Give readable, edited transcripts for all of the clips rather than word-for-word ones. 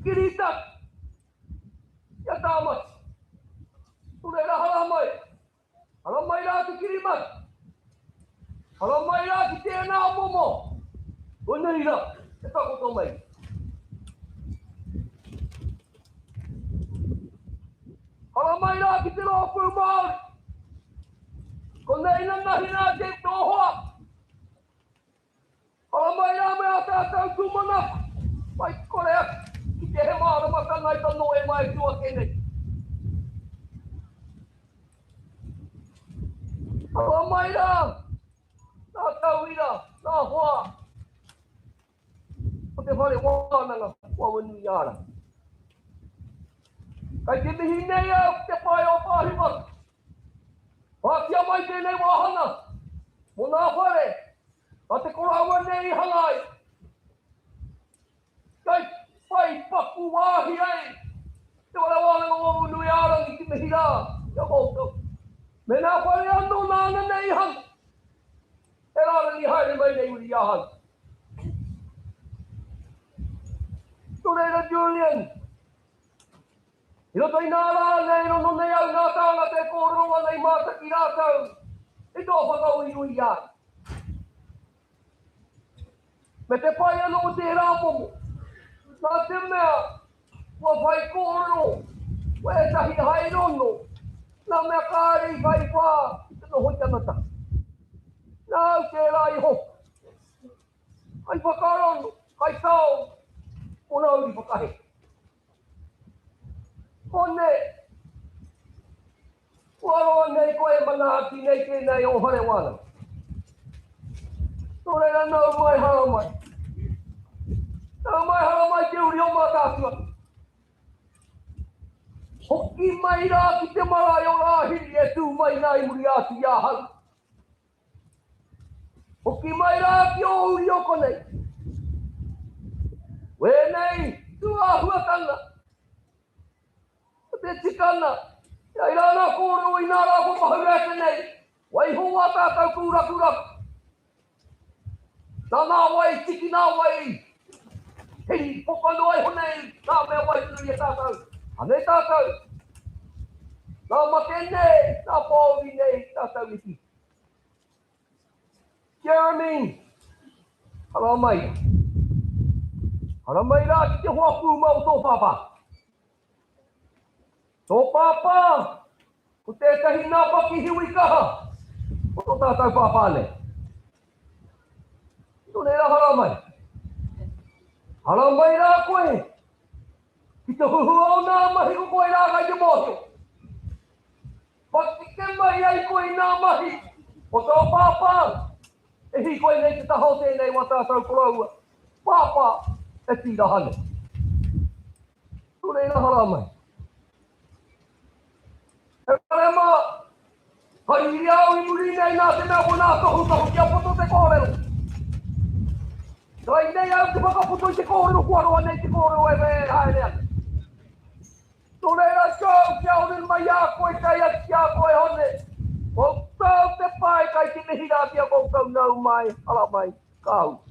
Kiritaki, ki a Tāmati. Nō reira haramai, haramai rā te kirimati, haramai rā ki tēnā momo, konei rā e takoto mai. Haramai rā ki te rōpū Māori, konei nanahi rā te tō hoa, Haramai rā me ā tātou tūmanako, whai kore ake ki te he māramatanga i ta Noema e tū ake nei. Haramai rā, nā tauira, nā hoa, o te whare wānanga o Awanuiārangi. Kai te mihi nei au ki te pae o Pāhiwaka. Pākia mai tēnei wāhanga mō ngā whare a te koroua nei i hanga ai. Kei whai paku wāhi ai te whare wānanga o Awanuiārangi ki mihi rā ki a koutou. Me ngā whare anō nāna nei i hanga. He rārangi haere mai nei uri i ahau. Nō reira Julian, i roto i nā rā nei rono nei au nā tāngata e kōrero ana i mātaki rātou i tō whakauiui ai. Me te pai anō o tērā momo, nā te mea kua whai kōrero wētahi hai rono, nā mea kāre i whai wā ki te noho i tana taha. Nāu tērā i hopu, hai whakarono, hai taonga mō ngā uri whakaheke. Hone, Kua roa nei koe e manaaki nei tēnei o whare wānanga. Nō reira nau mai haramai. Nau mai haramai te uri o Mātaatua. Hoki mai rā ki te marae o Rāhiri e tū mai nā i muri atu i ahau. Hoki mai rā ki ō uri o konei. Wēnei tūāhuatanga Ko te tikanga, e ai rā ngā kōrero inā rā kua pahure ake nei, waiho wā tātou kūrakuraku. Nā nā wai, tiki nā wai, hei poka noa iho nei ngā mea waihonui e tātou. Anei tātou, nā mate nei, nā pōuri nei tātou i whiwhi. Jeremy, haramai. Haramai rā ki te hoa pūmau o tō pāpā. Tō pāpā, ko tētahi nā pakihiwi kaha o tō tātou pāpā nei. Nō reira haramai. Haramai rā koe ki te huhua o nā mahi ko koe rā kai te mōhio. Pakeke mai ai koe i nā mahi o tō pāpā e hīkoi nei te taha o tēnei wā tātou koroua, pāpā e tīraha nei. Nō reira haramai. He marema, hai i au i muri nei nā te mea ko nā tohutohu kia poto te kōrero. Kai nei au te whakapoto i te kōrero kua roa nei te kōrero e haere ana. Nō reira Joe, kia ori mai a koe kai atu ki a koe Hone. Koutou te pai kai te mihi rā ki a koutou nau mai, ara mai, ka hui.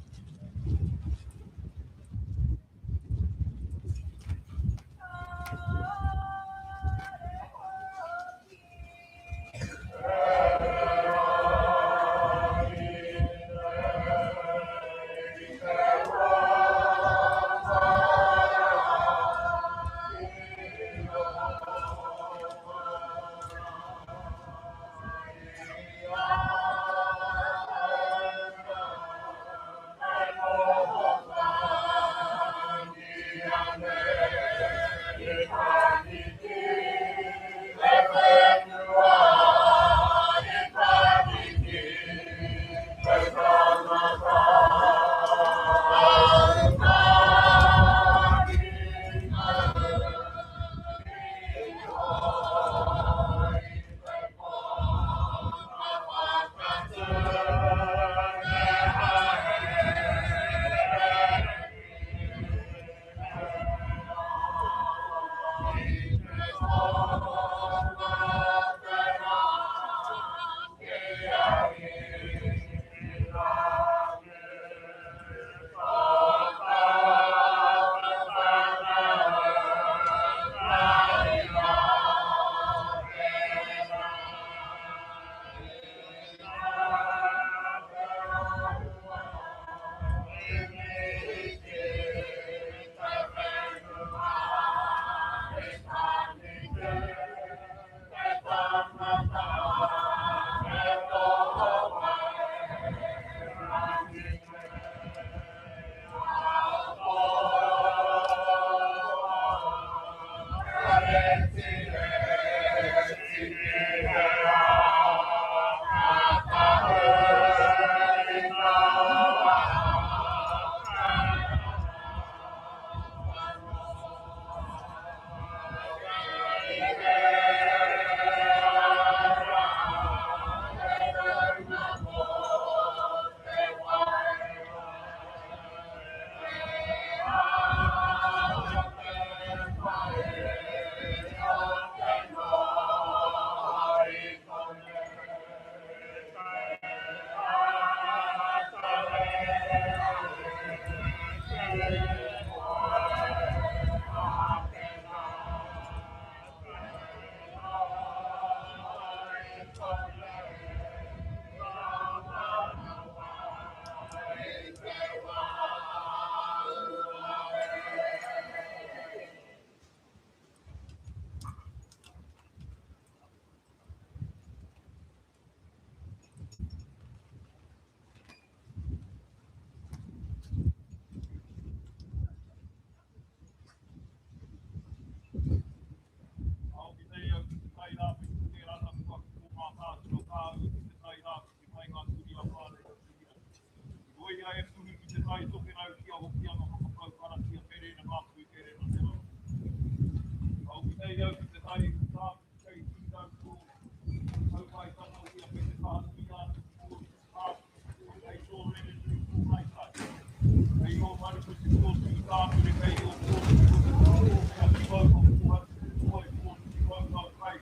Kei ō manukuti kōtui tāpere, kei ō kōtui ko te whakaō kia whiwau o kōhatu te toi, kōtui maumau kai,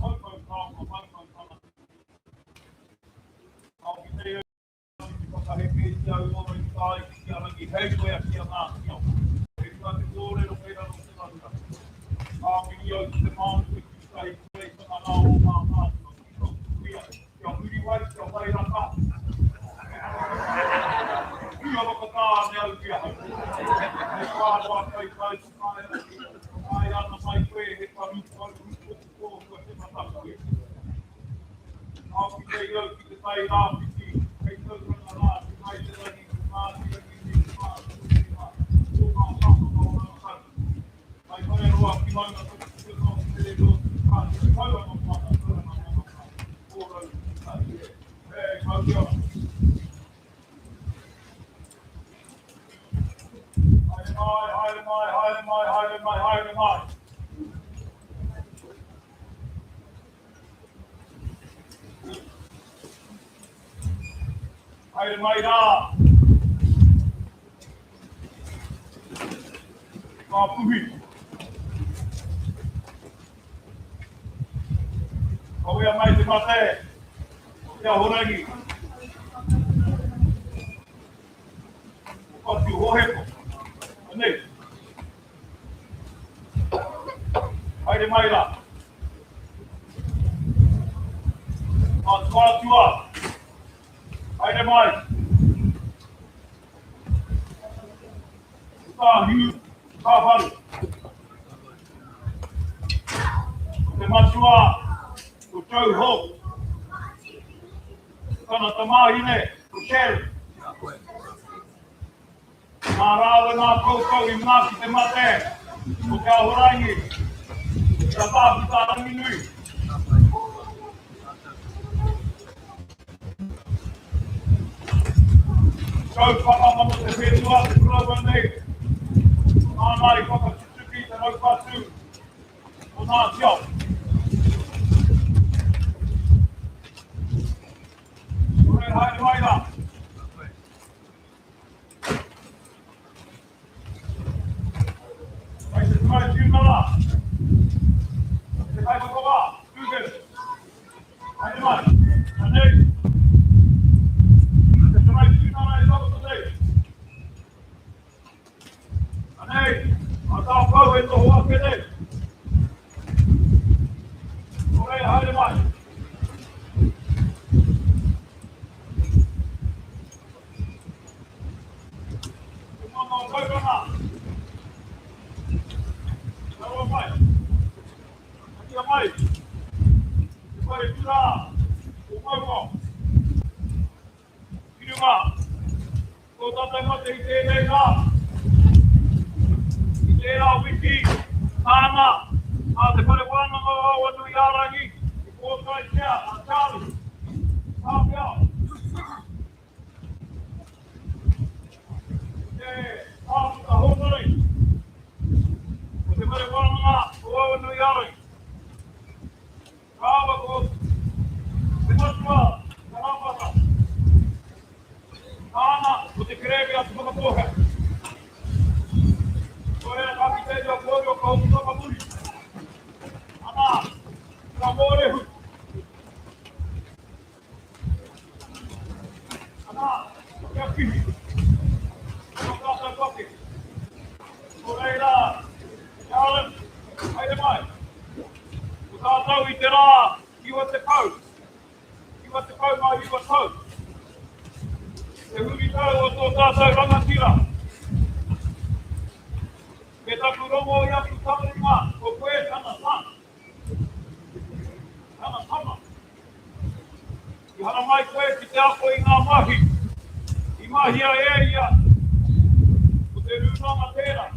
maumau taonga, maumau tangata. Kāoki nei au ki te whakaheke i te au ora i tāiki ki a Rangi hei koe a ki a Ngāti Awa. E rua te kōrero kei raro te raruraru. Kāpiri au ki te mānu te tūtahi kuraitanga rā o ngā mātua ki Rotorua, kia Muriwai, kia Wairaka, Kia whakatāne au ki ahau. He whāroa kai kai whakaae ana mai koe he paru paru hoki kōhua te mataku e. Āki nei au ki te tai rāwhiti, kei Tauranga rā, ki Ngāi Te Rangi, ki Ngāti Ranginui, ki Ngāti Tūrima, ko ngā tāngata o Rangatahi. Mai Whareroa ki Maunga Taputupu, ki Te Reo, ki Kāti Te Tauranga Moana, Tauranga Moana, Kōrau, Tahi e. Hey, mau ora. Haere mai, haere mai, haere mai, haere mai, haere mai. Haere mai rā. Ngā puhi. Kawea mai te mate o Te Ahorangi. O Patu Hohepo. Anei. Haere mai rā. Ngā tuatua. Haere mai. Ko tā Hugh Kāwharu. Ko te matua, ko Joe Hawke. Ko tana tamāhine, ko Sharon. Nā rāua nā koutou i mā ki te mate o Te Ahorangi, kia Tākuta Ranginui. Tau whakamana te whenua te koroua nei, nāna i whakatutuki te raupatu o Ngāti Awa. Kore haere mai rā. Kai te Taraipiunara, te kaiwhakawā, Dugan, haere mai, anei, te Taraipiunara e takoto nei. Anei, a tāpau e tohu ake nei. Kore, haere mai. Te mana o Tauranga. Rawa mai. Akia mai. Te whare kura o Maunga. Ki runga. Ko tātou mate i tēnei rā. I tērā wiki, tāna, a Te Whare Wānanga o Awanuiārangi, i pōtaetia a Charlie Tāwhiao. Te Tākuta Hōnore o Te Whare Wānanga o Awanuiārangi. Rāua ko te matua o Rāpata. Tāna ko te kerēme a Te Whakatōhea. Ko reira ka kite i a kōrua ka hoki whakamuri. Ana, ka mōrehu. Ana, kia kihi. Ka tātou pake. Ko reira, Alan, haere mai. Ko tātou i te rā 90, 99 tau. Te huritau o tō tātou rangatira. Me taku rongo i aku tamarima, ko koe tana son. Tana tama. I haramai koe ki te ako i ngā mahi i mahia e ia, ko te rūnanga tērā.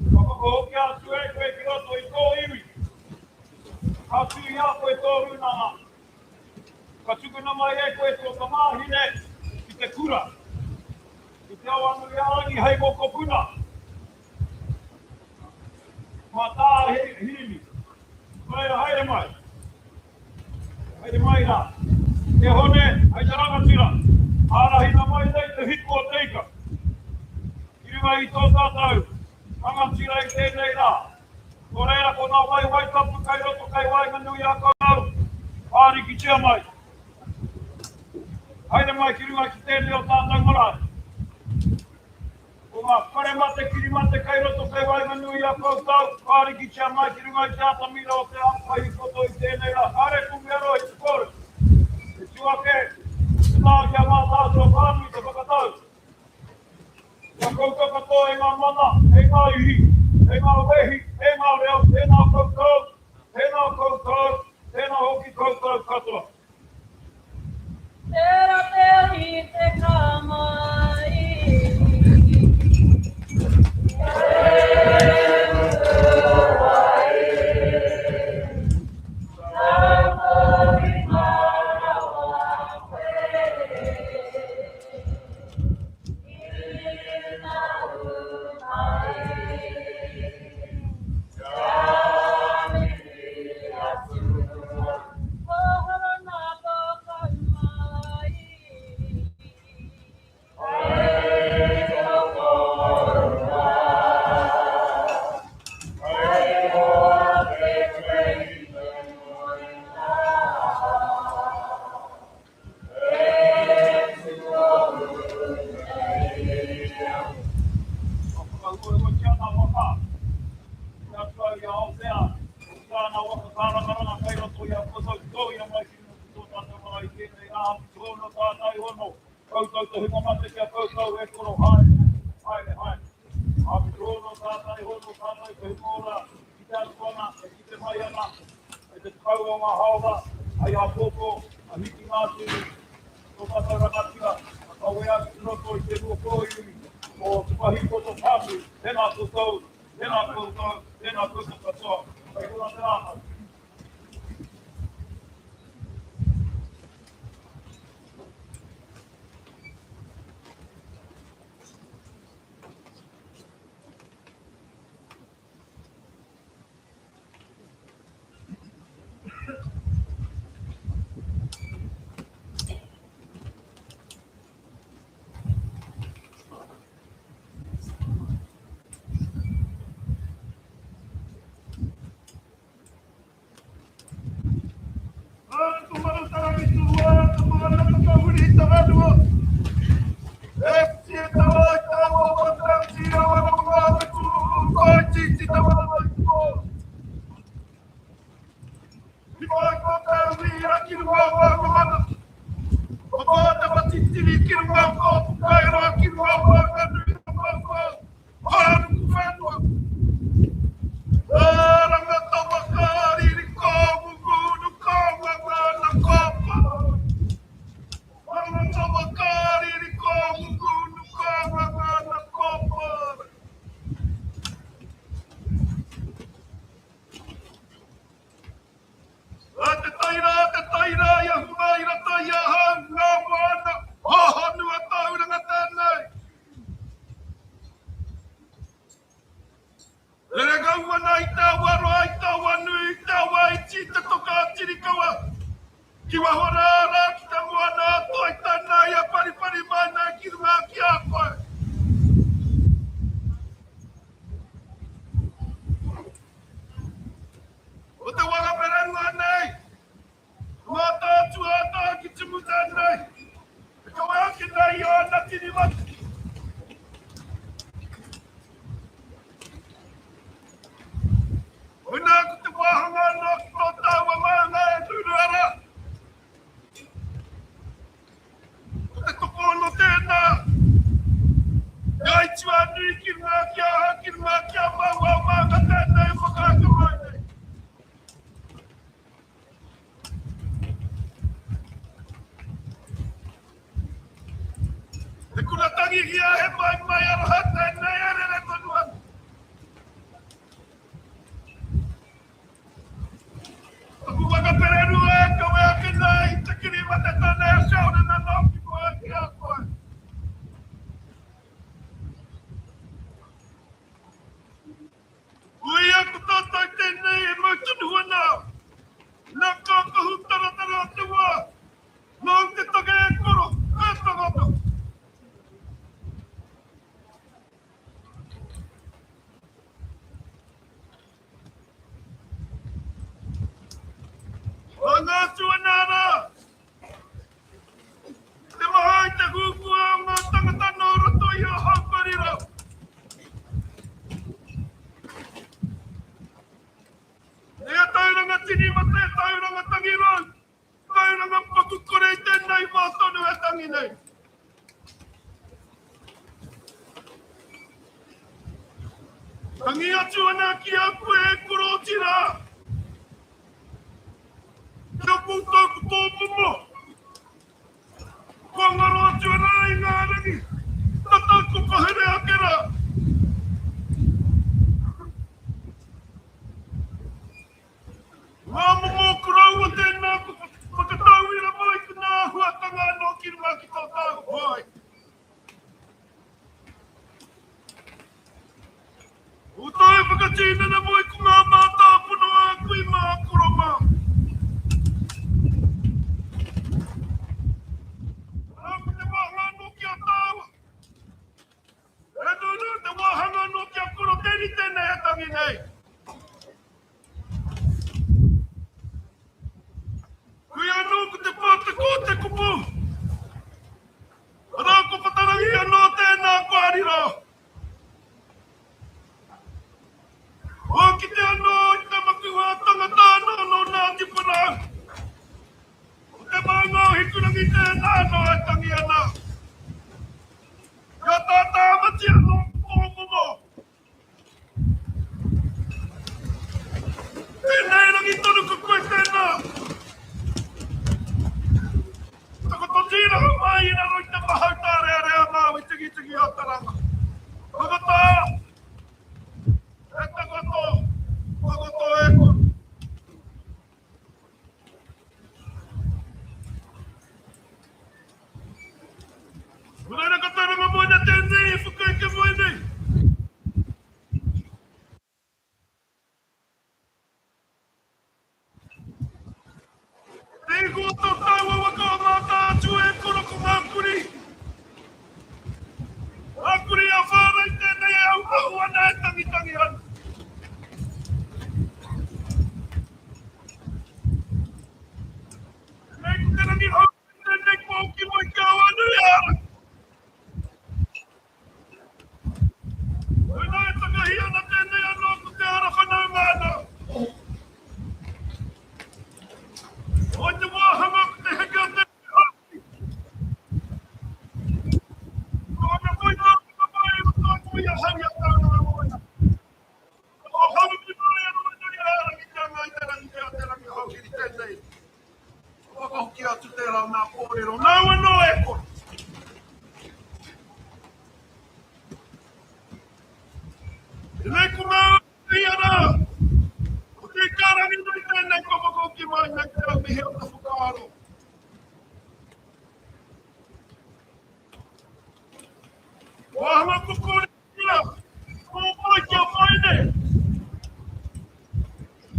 Ka whakahokia atu e koe ki roto i tō iwi. Ka tū i a koe tō rūnanga. Ka tukuna mai e koe tō tamāhine ki te kura, i Te Awanuiārangi hei mokopuna. Mā tā Hirini. Nō reira, haere mai. Haere mai rā. E Hone, hei te rangatira. Ārahina mai nei te hiku o te ika. runga i tō tātou rangatira i tēnei rā. Nō reira, ko ngā waewae tapu kei roto kei waenganui i a koutou, whārikitia mai. Haere mai ki runga ki tēnei o tātou marae. Ko ngā whare mate, kiri mate kei roto kei waenganui i a koutou, whārikitia mai ki runga i te atamira o te Āpaihupoto i tēnei rā. Haere kume roa i te kōrero. E tū ake te tā ki a Mātaatua whānui te whakatau. Kia koutou katoa e ngā mana, e ngā ihi, e ngā wehi, e ngā reo, tēnā koutou, tēnā koutou, tēnā hoki koutou katoa. Tērā te ahi te kā mai. E mutu ai. Taupori manawa koe. Kua whakahuahuatia ngā waka ki te Atua i a Aotea, ko tāna waka kārangaranga kei roto i a koutou, tōia mai ki runga ki tō tātou marae i tēnei rā, tōna tātai hono, koutou te hunga mate ki a koutou e koro, haere, haere, haere. Āpiti hono tātai hono tātou te hunga ora ki te atu ana, e kite mai ana, e te 10 o ngā haora, hei āpōpō, ka hiki ngā atu tō tātou rangatira, ka kawea atu ki roto i te rua kōiwi o Te Pahikoto Pāmu. Tēnā koutou, tēnā koutou, tēnā koutou katoa. Kei konā te rākau. Hanga atu ana rā te maha i te hūkua o ngā tangata nō roto i a Haukariro. E a Tauranga tini mate, Tauranga tangi rau, Tauranga paku kore i tēnei wā tonu e tangi nei. Tangi atu ana ki a koe e koro otirā. Kia koutou ko tō momo. Kua ngaro atu ana i ngā rangi, tata ko pahure ake rā. Ngā momo koroua tēnā ko whakatauira mai ki ngā āhuatanga anō ki runga ki tō tāua whai. Ko tāu whakatinana mai ko ngā mātāpono a kui mā koro mā. Arā ko te wāhanga anō ki a tāua. E nūnū te wāhanga anō ki a koro te rite nei e tangi nei. Kui anō ko te pātaka o te kupu. Arā ko Whatarangi anō tēnā kua riro. Kua kite anō i te makuha tangata anō nō Ngāti Porou. Ko te maunga o Hikurangi tēnā anō e tangi ana. Kia tātāmatia nō Pōmomo. Tēnei rangi tonu ko koe tēnā. Takoto tīraha mai i raro i te mahau tārearea Māui tingitiki o Taranga. Takoto! E takoto! Takoto e koro! Nō reira ka tauranga moena tēnei e whakaeke mai nei. Te iho o tō tāua waka o Mātaatua e koro ko ngā kurī. Ngā kurī a whānau tēnei e auahu ana e tangitangi ana. Nei ko te rangi hou Tēnei kua hoki mai ki a Awanui-a-Rangi. Koinā e takahi ana tēnei anō ko te ara whanaunga anō. Hoi te wāhanga ko te heke o te hauki. Ko ana whai tāngata mai i roto anō i ahau i a Tauranga Moana. Ko Haumi mai anō i a Rangi ki a Ngāi Te Rangi ki a Te Rangihouhiri tēnei. Whakahoki atu tērā o ngā kōrero nāu anō e kore. Tēnei ko ngā ia rā, ko te ikarangi nui tēnei kua whakahoki mai nei te aumihi o te whakaaro. Wāhanga ko kōrero Ia, kō mai kia whai nei.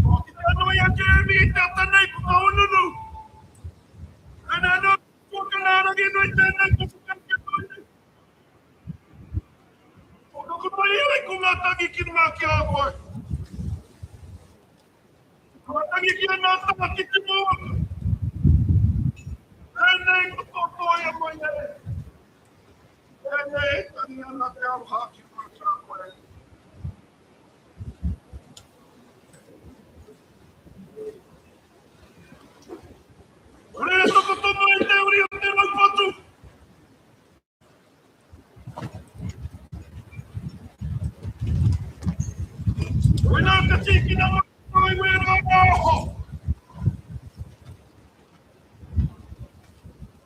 Kua kite anō i a Jeremy i te ata nei ko Kahungunu. Tēnei anō, kua kana rangi nui tēnei ko whakaeke mai nei. Kua nuku mai ai ko ngā tangi ki runga ki a koe. Kua tangi ki ana tanga ki te moana. Tēnei ko tō toia mai nei. Tēnei e tangi ana te aroha ki runga ki a koe. Rere takoto mai te uri o te raupatu. Koinā ka tīkina mai wērā ngā oho.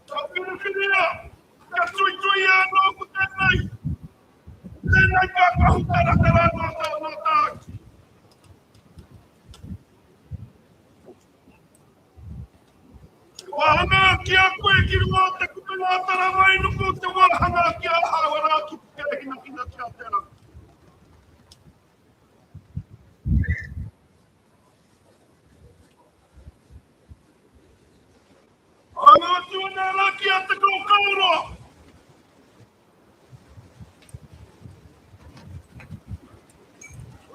Ka whiriwhiria, ka tuituia anō ko tēnei, tēnei kākahu taratara nō tā, nō tāu. Te wāhanga ki a koe ki runga o te kupenga o Tarawainuku, te wāhanga ki ahau arā ki Pukehinahina ki a Te Rau. Anga atu ana rā ki a Te Kaokaoroa.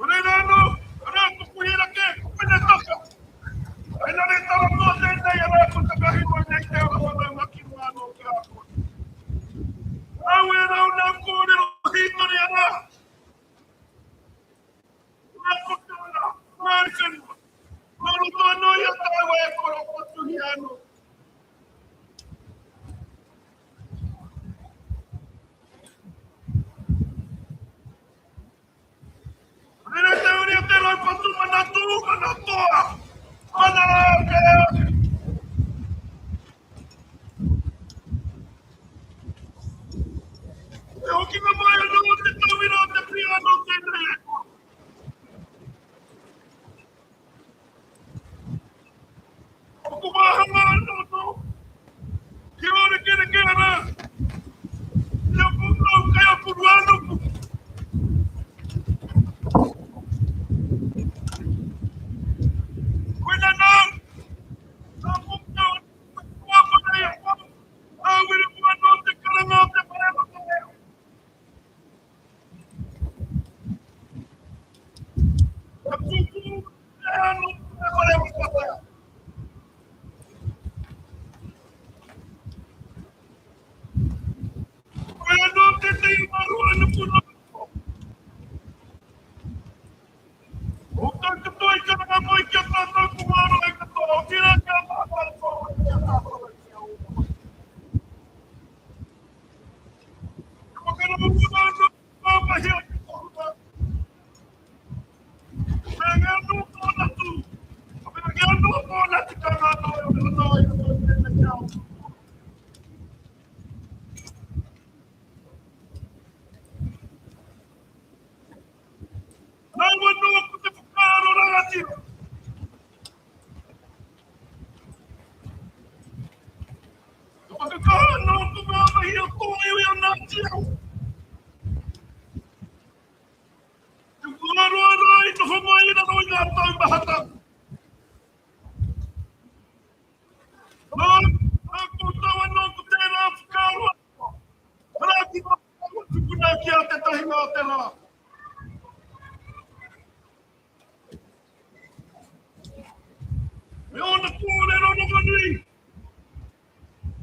Reira anō, arā ko Puhirake, ko Penetaka. Aina re taratoa te. taumahatanga. Nā, nā koutou anō ko tērā whakaaro anō. Arā ki ngā whakaaro tupuna ki a Te Tahinga o te Rā. Me ōna kōrero rongonui,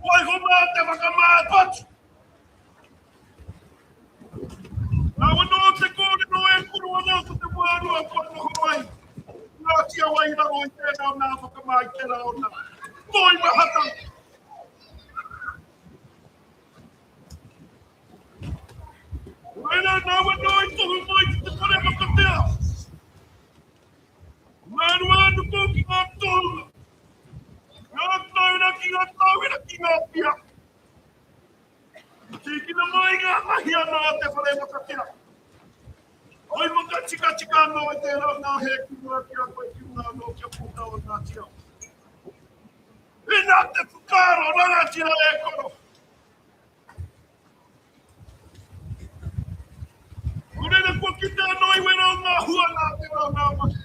waiho mā te whakamā e patu. Nā anō te kōrero e koro ana ko te wārua kua noho mai. Ngāti Awa i raro i tērā o nā whakamā i tērā o nā. Toimahatanga! Wera nāu anō i tohu mai ki te whare makatea. Ngā ruānuku ki ngā tohunga. Ngā taura ki ngā tauira ki ngā pia. Tīkina mai ngā mahi anō a te whare makatea. Hoi whakatikatika anō i tērā o ngā hē ki mua ki a koe ki runga anō kia pōtau o Ngāti Awa. Inā te whakaaro rangatira e koro. Nō reira, kua kite anō i wera o ngā hua nā tērā o ngā mahi.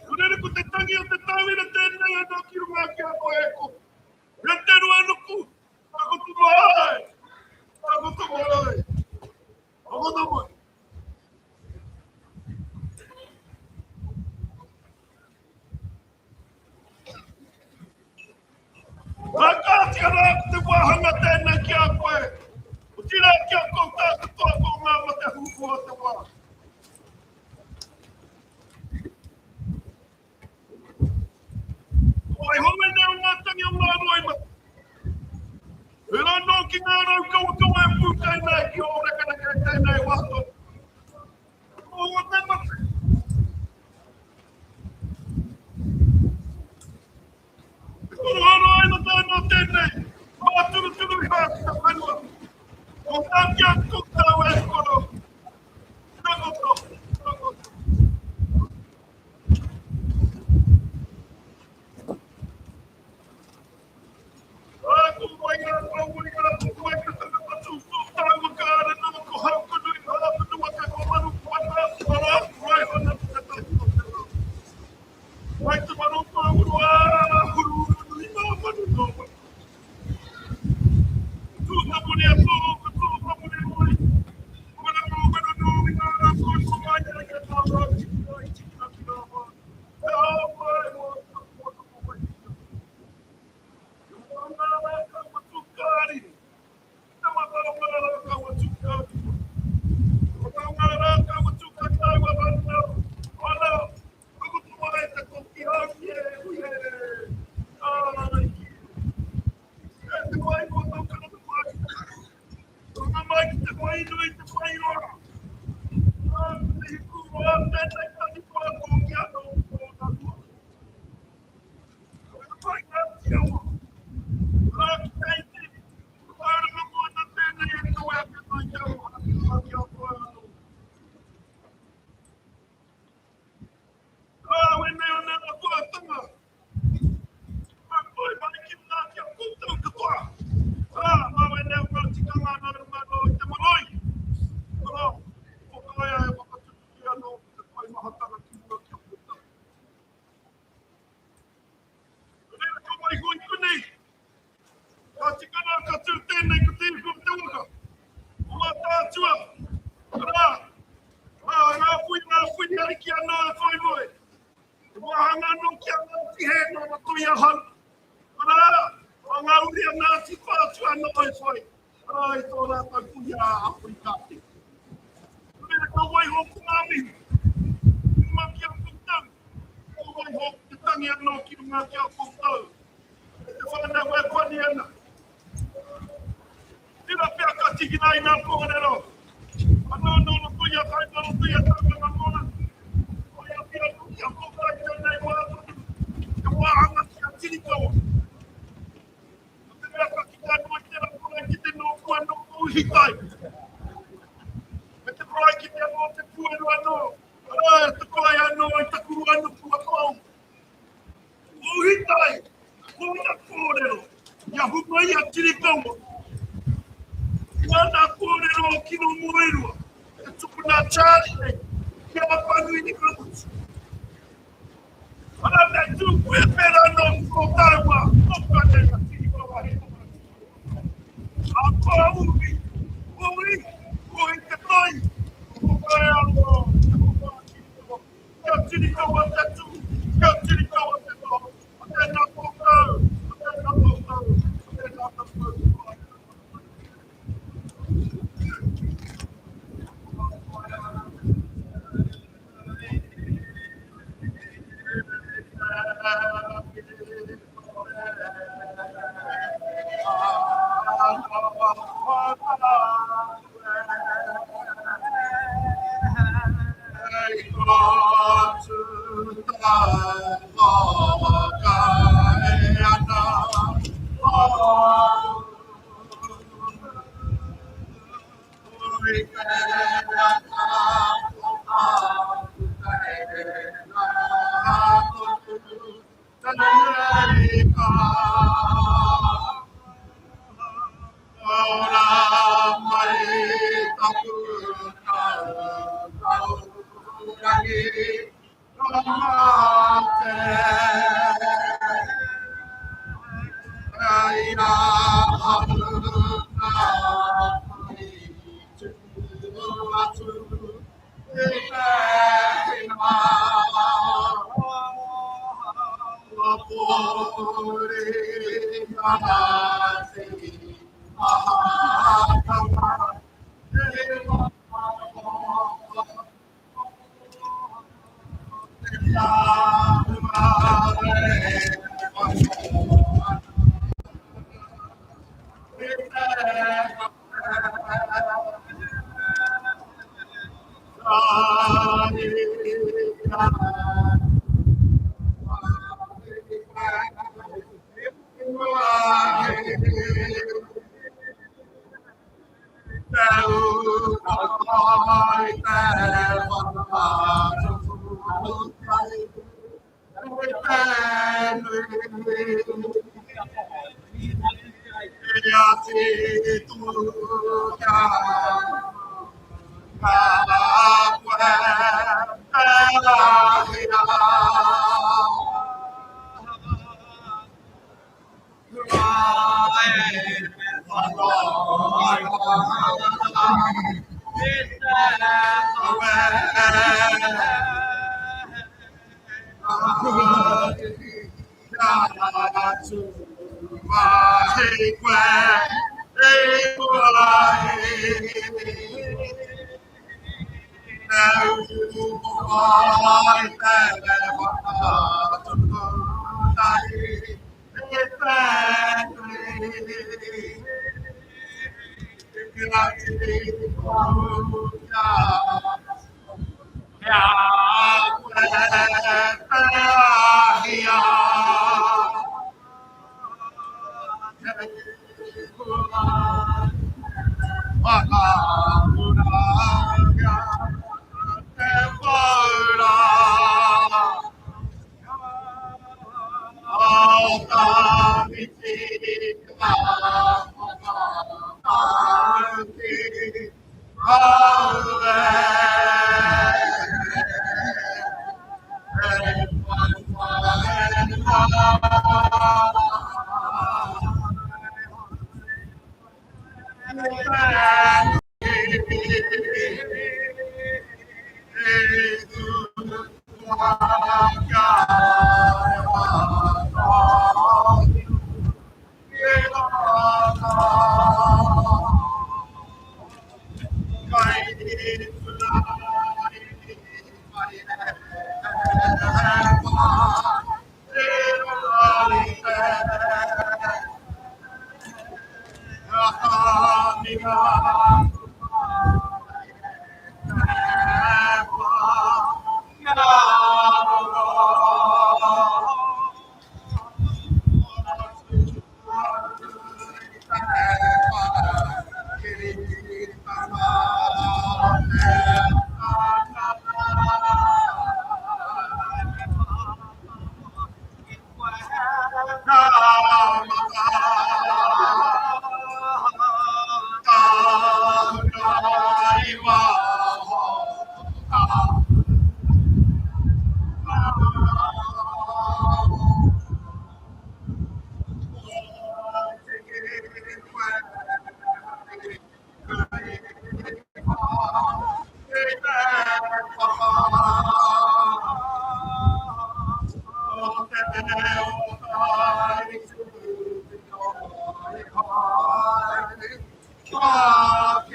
Nō reira, ko te tangi o te tauira tēnei anō ki runga ki a koe e ko. E te Ruanuku, takoto mai, takoto mai, takoto mai. Ka kātia rā ko te wāhanga tēnei ki a koe, otirā ki a koutou katoa ko ngā mate huhua o te wā. Ko waiho ēnei o ngā tangi o ngā roimata. E anō ki ngā raukawa e pūtei nei ki ō rekereke tēnei wā tonu. Ko te mate. Te korohara ai na tāna tēnei, māturuturu i hā ki te whenua. Ko tā ki a koutou e koro. Takoto, takoto. Ā, ko wai ngā wai ngā ko wai ka tangata tūtū tāua kāre nō ko Haukanui Hāpunuaka ko Manu Puana arā ko Raihana te tahi o te rā. Wai te manu pāuru ā huru nui nō manu nō manu. Tū tapuni a tō ka tū tapuni mai. Mana nō mana nō i ngā rā koi ko mai ai ka tā rā ki te ai tikina ki rā wā. He ao mai hoa ka ko wai ki te. Reira ka waiho i konei. Ka tika nā ka tū tēnei ko te ihu o te waka. Ko Mātaatua, arā, ā, ngā pui, ngā pui ariki anō e whai moe. He wāhanga anō ki a Ngāti Hē nō roto i ahau. Arā, mā ngā uri a Ngāti Whātua anō e whai, arā, i tō rātou puhi a Apoikāte. Reira ka waiho ko ngā mihi. Runga ki a koutou. Ka waiho ko te tangi anō ki runga ki a koutou. E te whānau e pani ana. Tērā pea ka tīkina i ngā kōrero. Anō nō roto i a kai, nō roto i a tauranga mōna. Koia pea anō ki a koutou i tēnei wā tonu. Te wāhanga ki a Tirikawa. Ko te mea ka kite anō i tērā kore kite nōku anō ko Uhitai. Me te kore kite anō te pueru anō. Arā, te kore anō i taku ruanuku a Pau. Ko Uhitai, kōna kōrero, i ahu mai a Tirikawa. Nāna kōrero o Kino Moerua. te tupuna Charlie nei, ki a Apanui ni ka mutu. Ana mea tū koe pērā nō tō tāua, tō kānei a tini kawahe A kua uri, uri, uri te toi, ko koe anō, ko koe Kia tini kawa te tū, kia tini kawa te noho, tēnā koutou, tēnā koutou, tēnā koutou.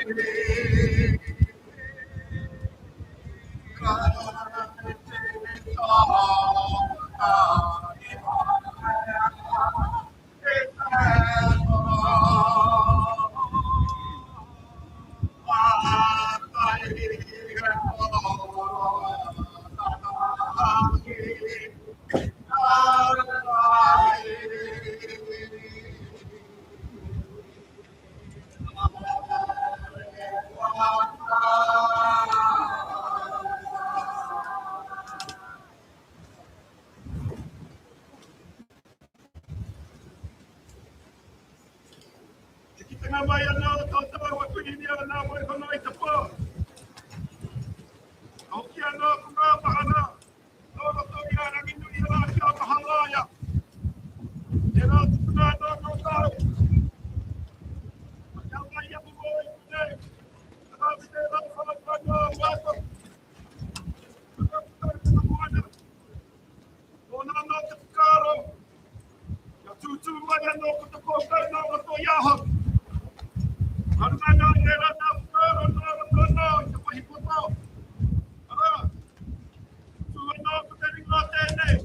Te kitenga mai anō o tō tāua pirimia nā Waihona i te pō. Ka hoki anō ko ngā mahana nō roto i a Ranginui rā ki a Maharaia. Tērā tupuna anō nō tāu. Ka kia mai aku mō i konei. Ka rāwhiti rā whānau anō mātou. Ka puta i te moana. Nōna anō te whakaaro, kia tūtū mai anō ko te kōkau nō roto i ahau. Ka runga anō i ērā nā whakaaro nō roto anō i te mahi poto. Arā, tū anō ko te ringa tēnei,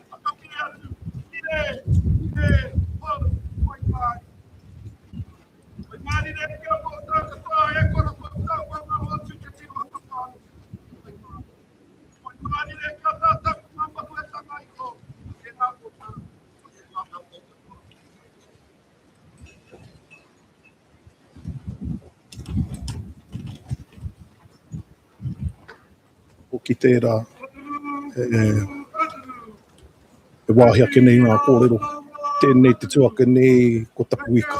a kake atu, ki re, ki re, hou, whai māi. Whai mārire ki a koutou katoa e koro koutou kua ngaro atu te tino whakaaro. Whai māi. Whai mārire ki a tātou ko ngā mahuetanga iho, tēnā koutou, tēnā tātou katoa. Hoki tērā e, e wāhi ake nei ngā kōrero. Tēnei te tū ake nei ko taku ika.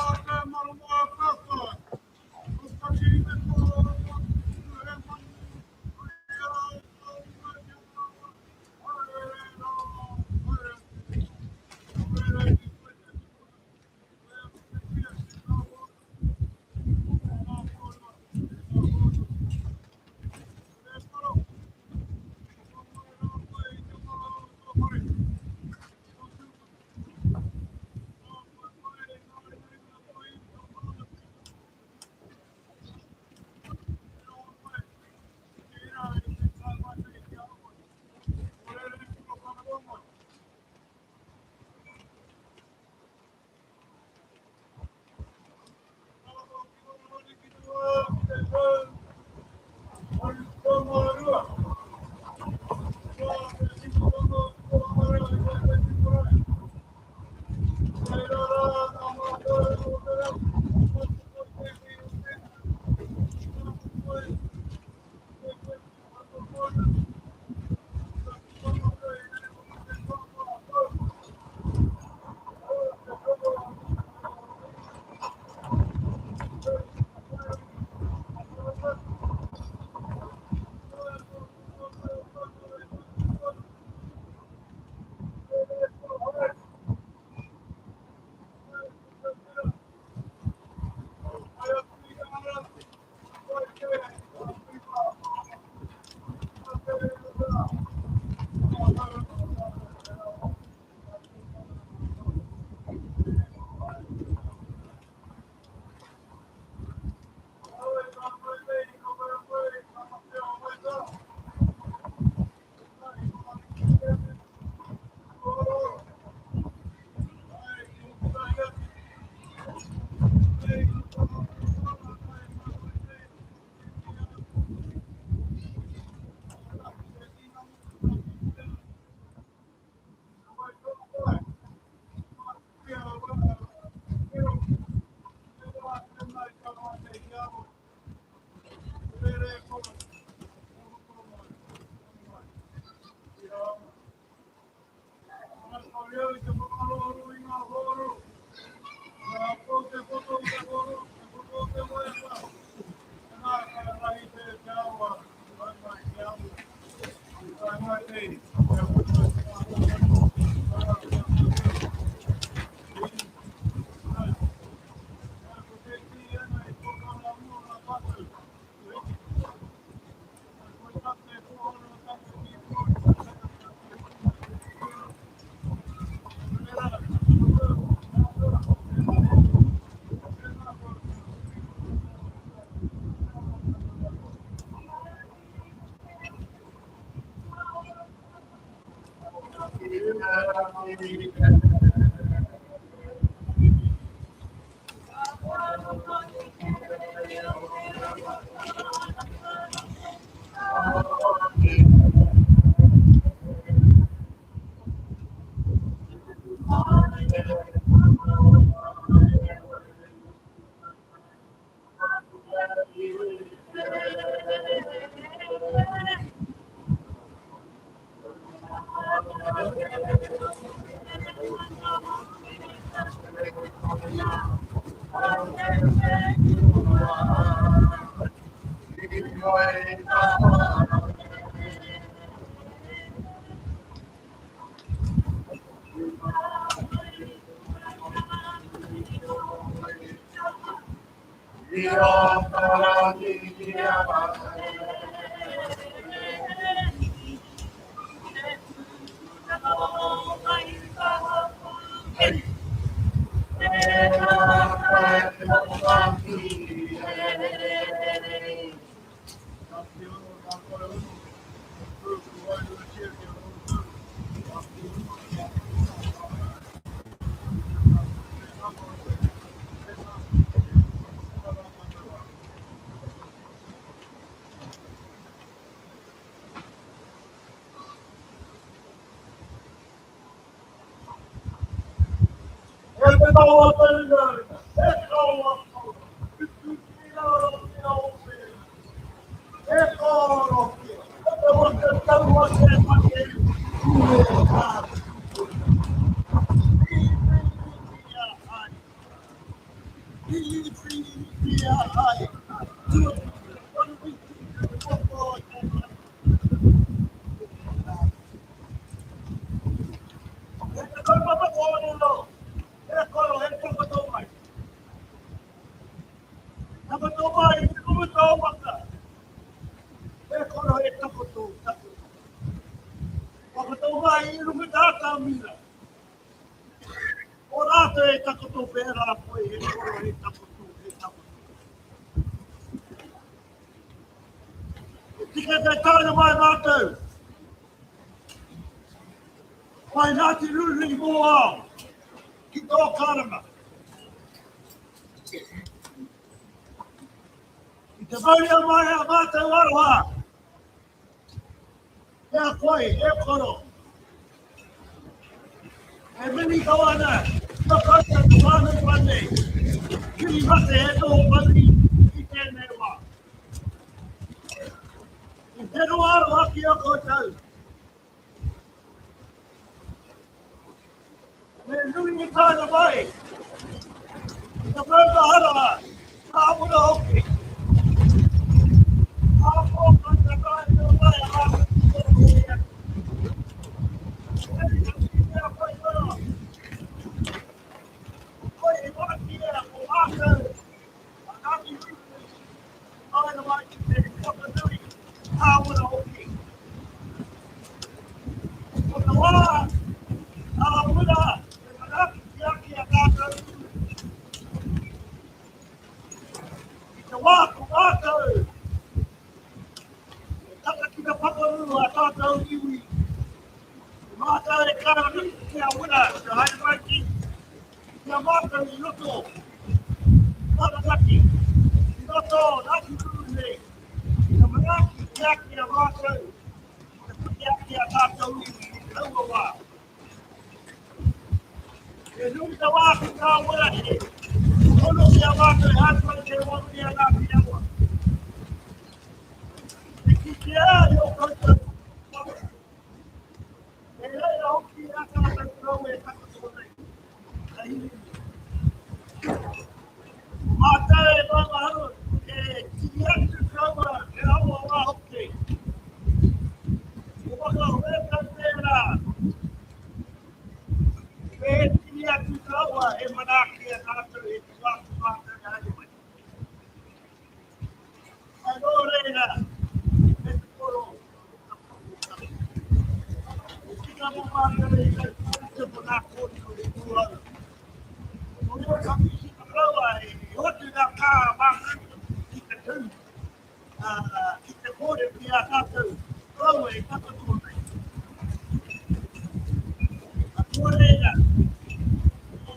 Nō reira,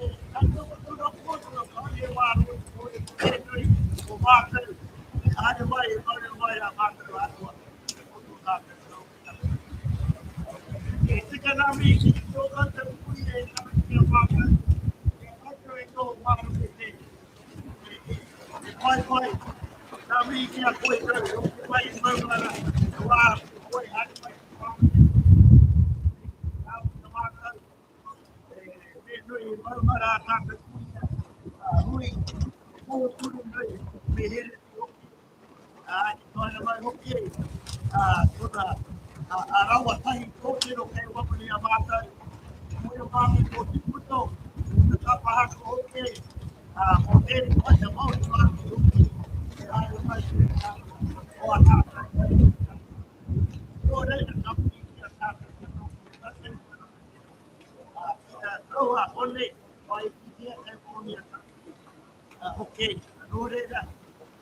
e tautoko tonu aku kōrero, kāore he wā roa te kōrero ko tēnei o mātou e haere mai, e mauri mai a mātou atua o tō tātou rauhītanga. E tika nā mihi ki tō koutou kuia e tamariki a mātou, ki a koutou e noho māroke nei, e whaiwhai nā mihi ki a koe tau, hoki mai i Maumara, te wā ko koe haere mai ki Whanganui, nā te mātou, e nui i Maumara a tātou kuia, a hui, e pōturu nei, me here hoki, ā, i taea mai hoki ā, tōna ā, rawa tahi kōrero kei waho i a mātou, koia mātou tō te puto, te kapa haka hoki, ā, mō tēnei whata Māori mātou hoki, e haere mai ki te o a tātou. Nō reira, ka mihi ki a tātou katoa, tātou ā, ki te tauā hone, mai ki hea kei mōni a tātou. Ok, nō reira,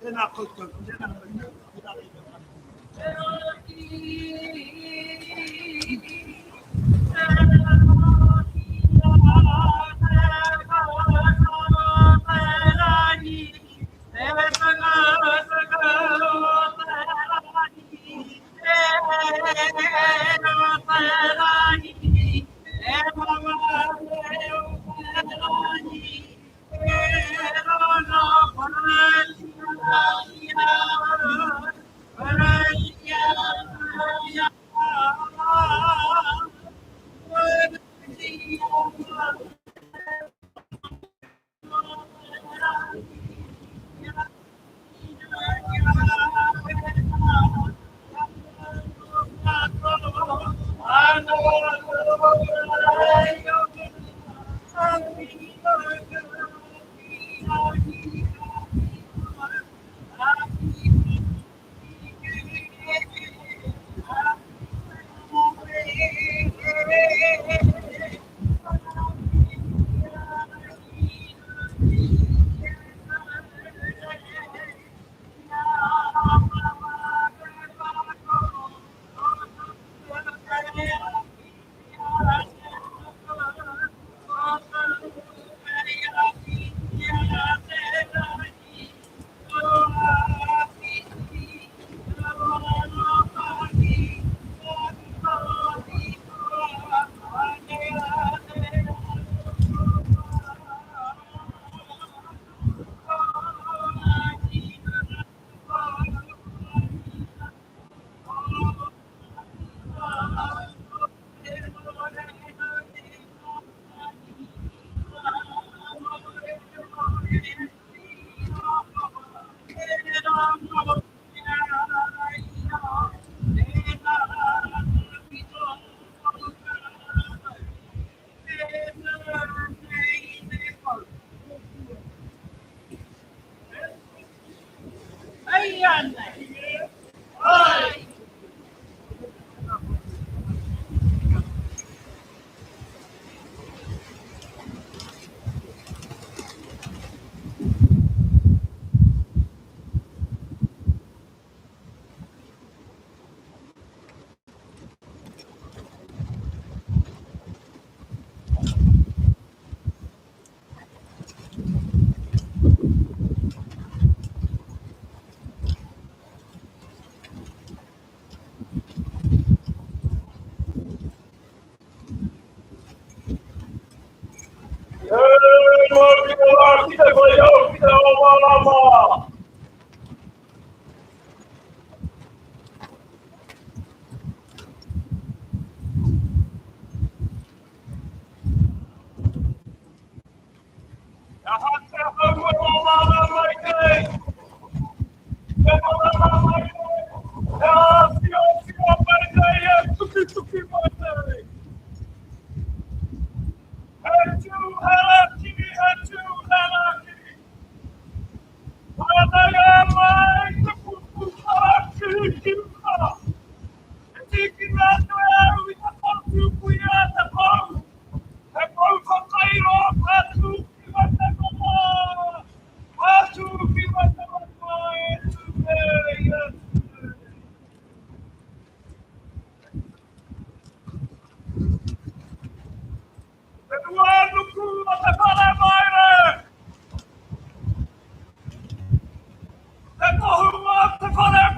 tēnā koutou, tēnā koutou, tēnā koutou.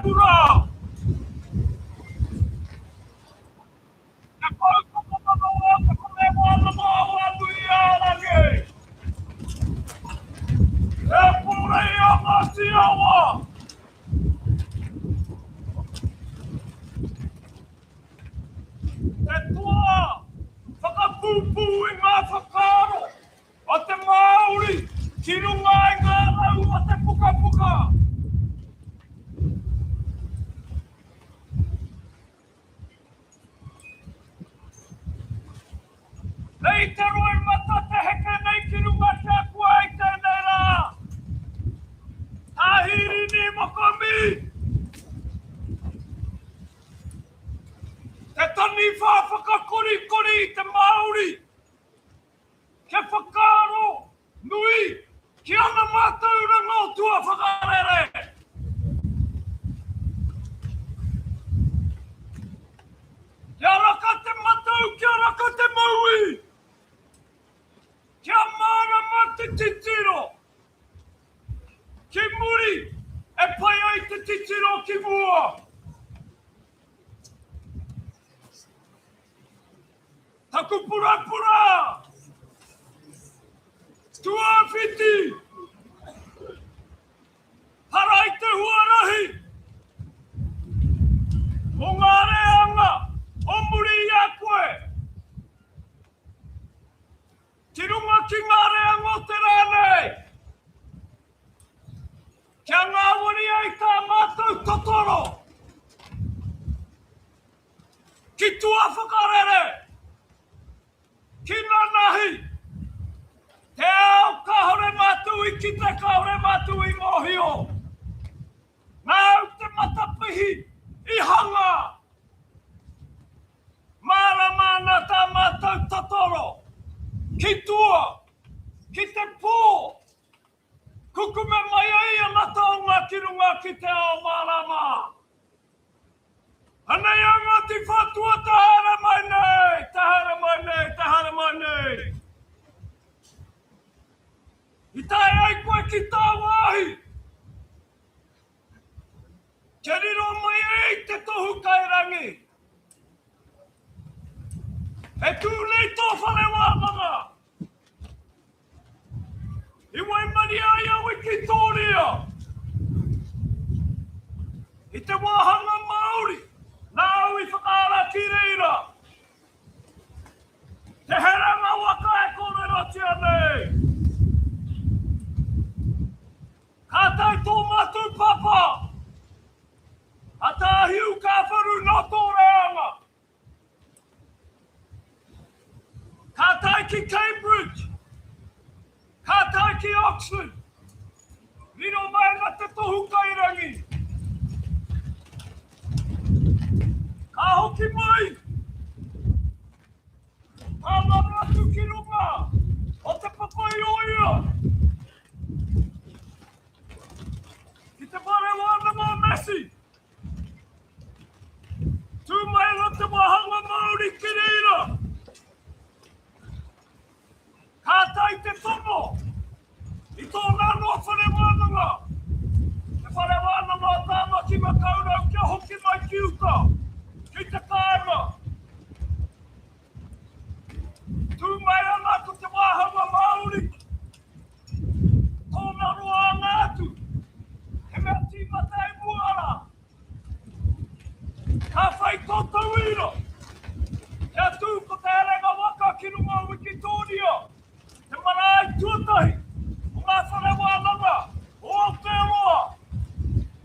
purapura. Te poutokomanawa o Te Whare Wānanga o Awanuiārangi. E pōrei a Ngāti Awa. Te toa whakapūpū i ngā whakaaro a te Māori ki runga i ngā rau o te pukapuka. Nei te roimata te heke nei ki runga ki a koe i tēnei rā. Tā Hirini Mokomi! Te taniwha whakakorikori i te Māori kia whakaaro nui ki ana mātauranga o tua whakarere. Kia raka te matau, kia raka te mauī. Kia mārama te titiro ki muri e pai ai te titiro ki mua. Taku purapura! Tuawhiti! Para i te huarahi! Mō ngā reanga o muri i a koe! Ki runga ki ngā reanga o te rā nei! Kia ngāwari ai tā mātou totoro! Ki tua whakarere! Ki nanahi! Te ao kāore mātou i kite, kāore mātou i mōhio! Nāu te matapihi i hanga! Mārama ana tā mātou totoro ki tua, ki te pō, kukume mai ai ana taonga ki runga ki te ao mārama. Anei a Ngāti Whātua te haere mai nei, te haere mai nei, te haere mai nei. I tae ai koe ki tāwāhi, kia riro mai ai te tohu kairangi. E tū nei tō whare wānanga. I waimarie ai a Wikitōria i te wāhanga Māori nāu i whakaara ki reira. Te herenga waka e kōrerotia nei. Ka tae tō mātou pāpā, a Tā Hiu Kāwharu nō tō reanga. Ka tae ki Cambridge, ka tae ki Oxford, riro mai ana te tohu kairangi. Ka hoki mai, ka ngaro atu ki runga o Te Papaioea, ki te whare wānanga o Massey. Tū mai ana te wāhanga Māori ki reira. Ka tae te tono i tōna anō whare wānanga, te whare wānanga o Tāmaki Makaurau kia hoki mai ki uta, ki te kāinga. Tū mai ana ko te wāhanga Māori, tōna roanga atu, he mea tīmata i mua rā. Ka whai tō tauira kia tū ko Te Herenga Waka ki runga o Wikitōria, te marae tuatahi o ngā whare wānanga o Aotearoa.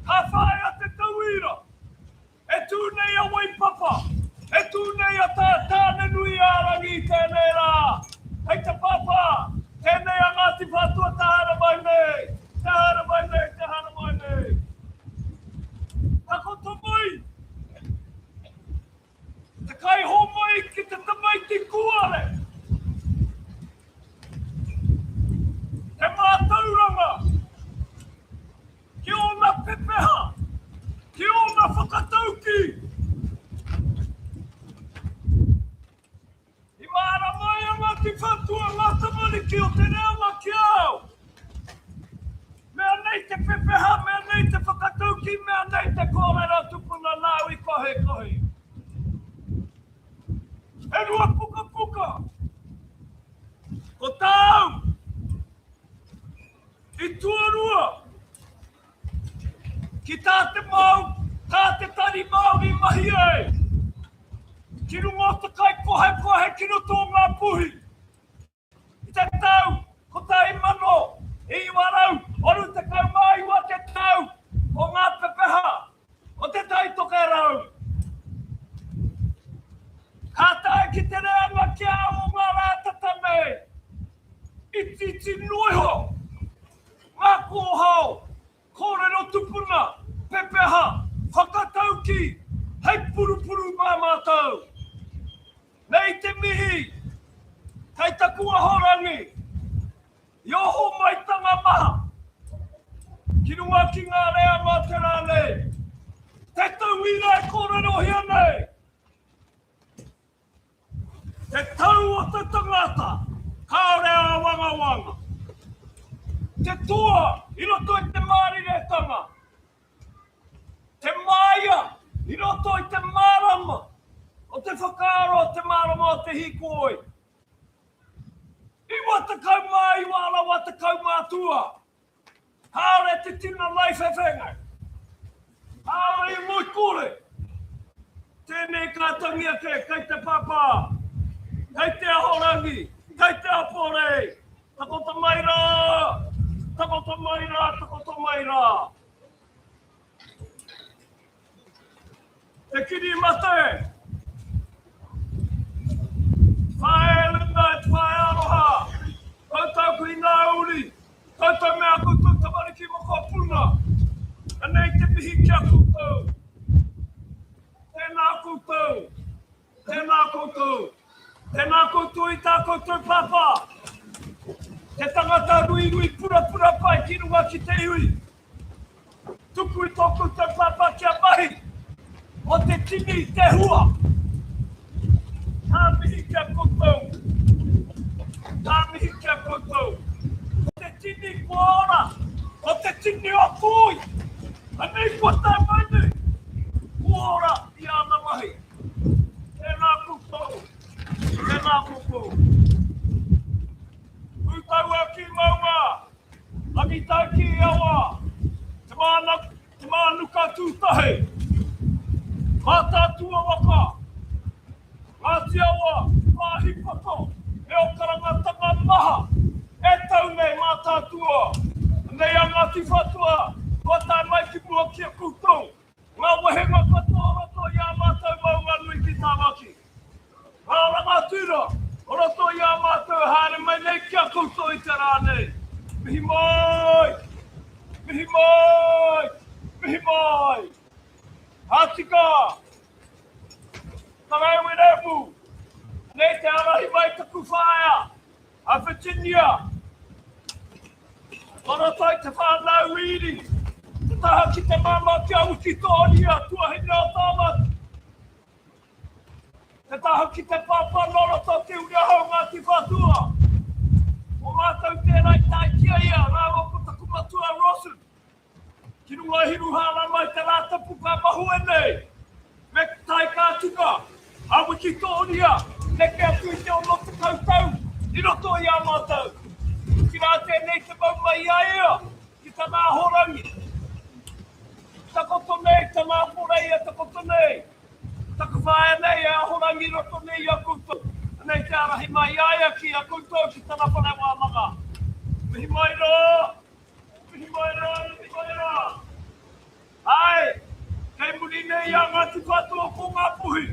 Ka whāia te tauira e tū nei a Waipapa, e tū nei a Tā Tānenui-ā-rangi i tēnei rā. Hei te pāpā, tēnei a Ngāti Whātua te haere mai nei, te haere mai nei, te haere mai nei. Takoto mai te kaihōmai ki te tamaiti kūare. Te mātauranga ki ōna pepeha, ki ōna whakataukī. I mārama ai a Ngāti Whātua ngā tamariki o te reanga ki a au. Mea nei te pepeha, mea nei te whakataukī, mea nei te kōrero. kōrero tupuna nāu i kohikohi. He rua pukapuka. Ko tāu i tuarua ki tā te Māu, tā te Tari Māori mahi ai, ki runga o te kaikohekohe ki roto o Ngā Puhi. I te tau 1989 te tau o ngā pepeha o Te Tai Tokerau. Ka tae ki te reanga ki a au o ngā rā tata nei, itiiti noa iho ngā kōhao kōrero tupuna, pepeha, whakataukī hei purupuru mā mātou. Nei te mihi kei taku ahorangi i ō hōmaitanga maha ki runga ki ngā reanga o te rā nei, te tauira e kōrerohia nei, te tau o te tangata kāore āwangawanga, te toa i roto i te māriretanga, Te māia i roto i te mārama o te whakaaro o te mārama o te hīkoi. 99 rawa te kaumātua. Kāore te tinana i whewhenga. Kāore i ngoikore. Tēnei ka tangi ake kei te pāpā, kei te ahorangi, kei te aporei. Takoto mai rā! Takoto mai rā! Takoto mai rā! Te kiri mate! Whaea Linda e te whaea aroha! Koutou ki ngā uri, koutou me a koutou tamariki mokopuna, anei te mihi ki a koutou. Tēnā koutou, tēnā koutou, tēnā koutou i tā koutou pāpā, te tangata ruirui purapura pai ki runga ki te iwi. Tuku i tō koutou pāpā kia mahi, o te tini i te hua. Ka mihi ki a koutou. Ka mihi ki a koutou. Ko te tini kua ora, ko te tini o Tūi. Anei kua tae mai nei, kua ora i āna mahi. Tēnā koutou, tēnā koutou. Pūtaua ki maunga, Rangitai ki awa, Te Māna, Te Mānuka Tūtahi, Mātaatua waka, Ngāti Awa, Pāhipoto, me ō karangatanga maha e tau nei Mātaatua. Anei a Ngāti Whātua, kua tae mai ki mua ki a koutou. Ngā wehenga katoa o roto i ā mātou maunga nui ki Tāmaki. Ngā rangatira o roto i ā mātou e haere mai nei ki a koutou i te rā nei. Mihi mai! Mihi mai! Mihi mai! Ka tika! Tarai Wiremu, nei te ārahi mai taku whaea, a Virginia. Maratai te whānau Wīri, te taha ki te māmā ki a Wikitōria, tuahine o Tāmaki. Te taha ki te pāpā nō roto o Te Uri-o-Hau Ngāti Whātua. Ko mātou tērā i tae ki a ia rāua ko taku matua Rawson. Ki runga i Hiruhārama i te Rātapu ka mahue nei, me tae ka tika a Wikitōria, neke atu i te 60 tau i roto i a mātou. Otirā tēnei te mau mai i a ia ki tana ahorangi. Takoto nei tana aporei e takoto nei, taku whaea nei e ahorangi i roto nei i a koutou. Anei te ārahi mai i a ia ki a koutou ki tana whare wānanga. Mihi mai rā! Mihi mai rā, mihi mai rā. Āe, kei muri nei i a Ngāti Whātua ko Ngāpuhi.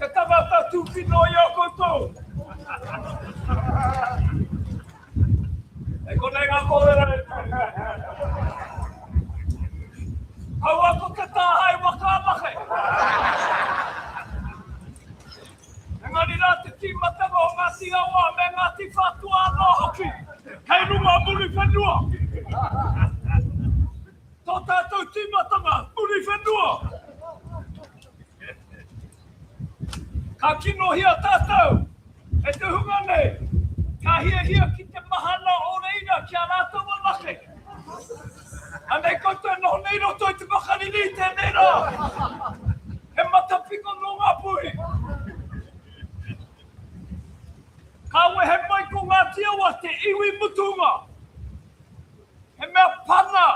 Te tangata tūkino i a koutou. Hei konei ngā kōrero e Kaua ko te tāhae waka anake. Engari rā te tīmatanga o Ngāti Awa me Ngāti Whātua anō hoki, kei runga Muriwhenua. Tō tātou tīmatanga, Muriwhenua. Ka kinohia tātou e te hunga nei, ka hiahia ki te mahana o reira ki a rātou anake. Anei koutou e noho nei i roto i te makariri i tēnei rā. He matapiko nō Ngāpuhi. Ka wehe mai ko Ngāti Awa te iwi mutunga. He mea pana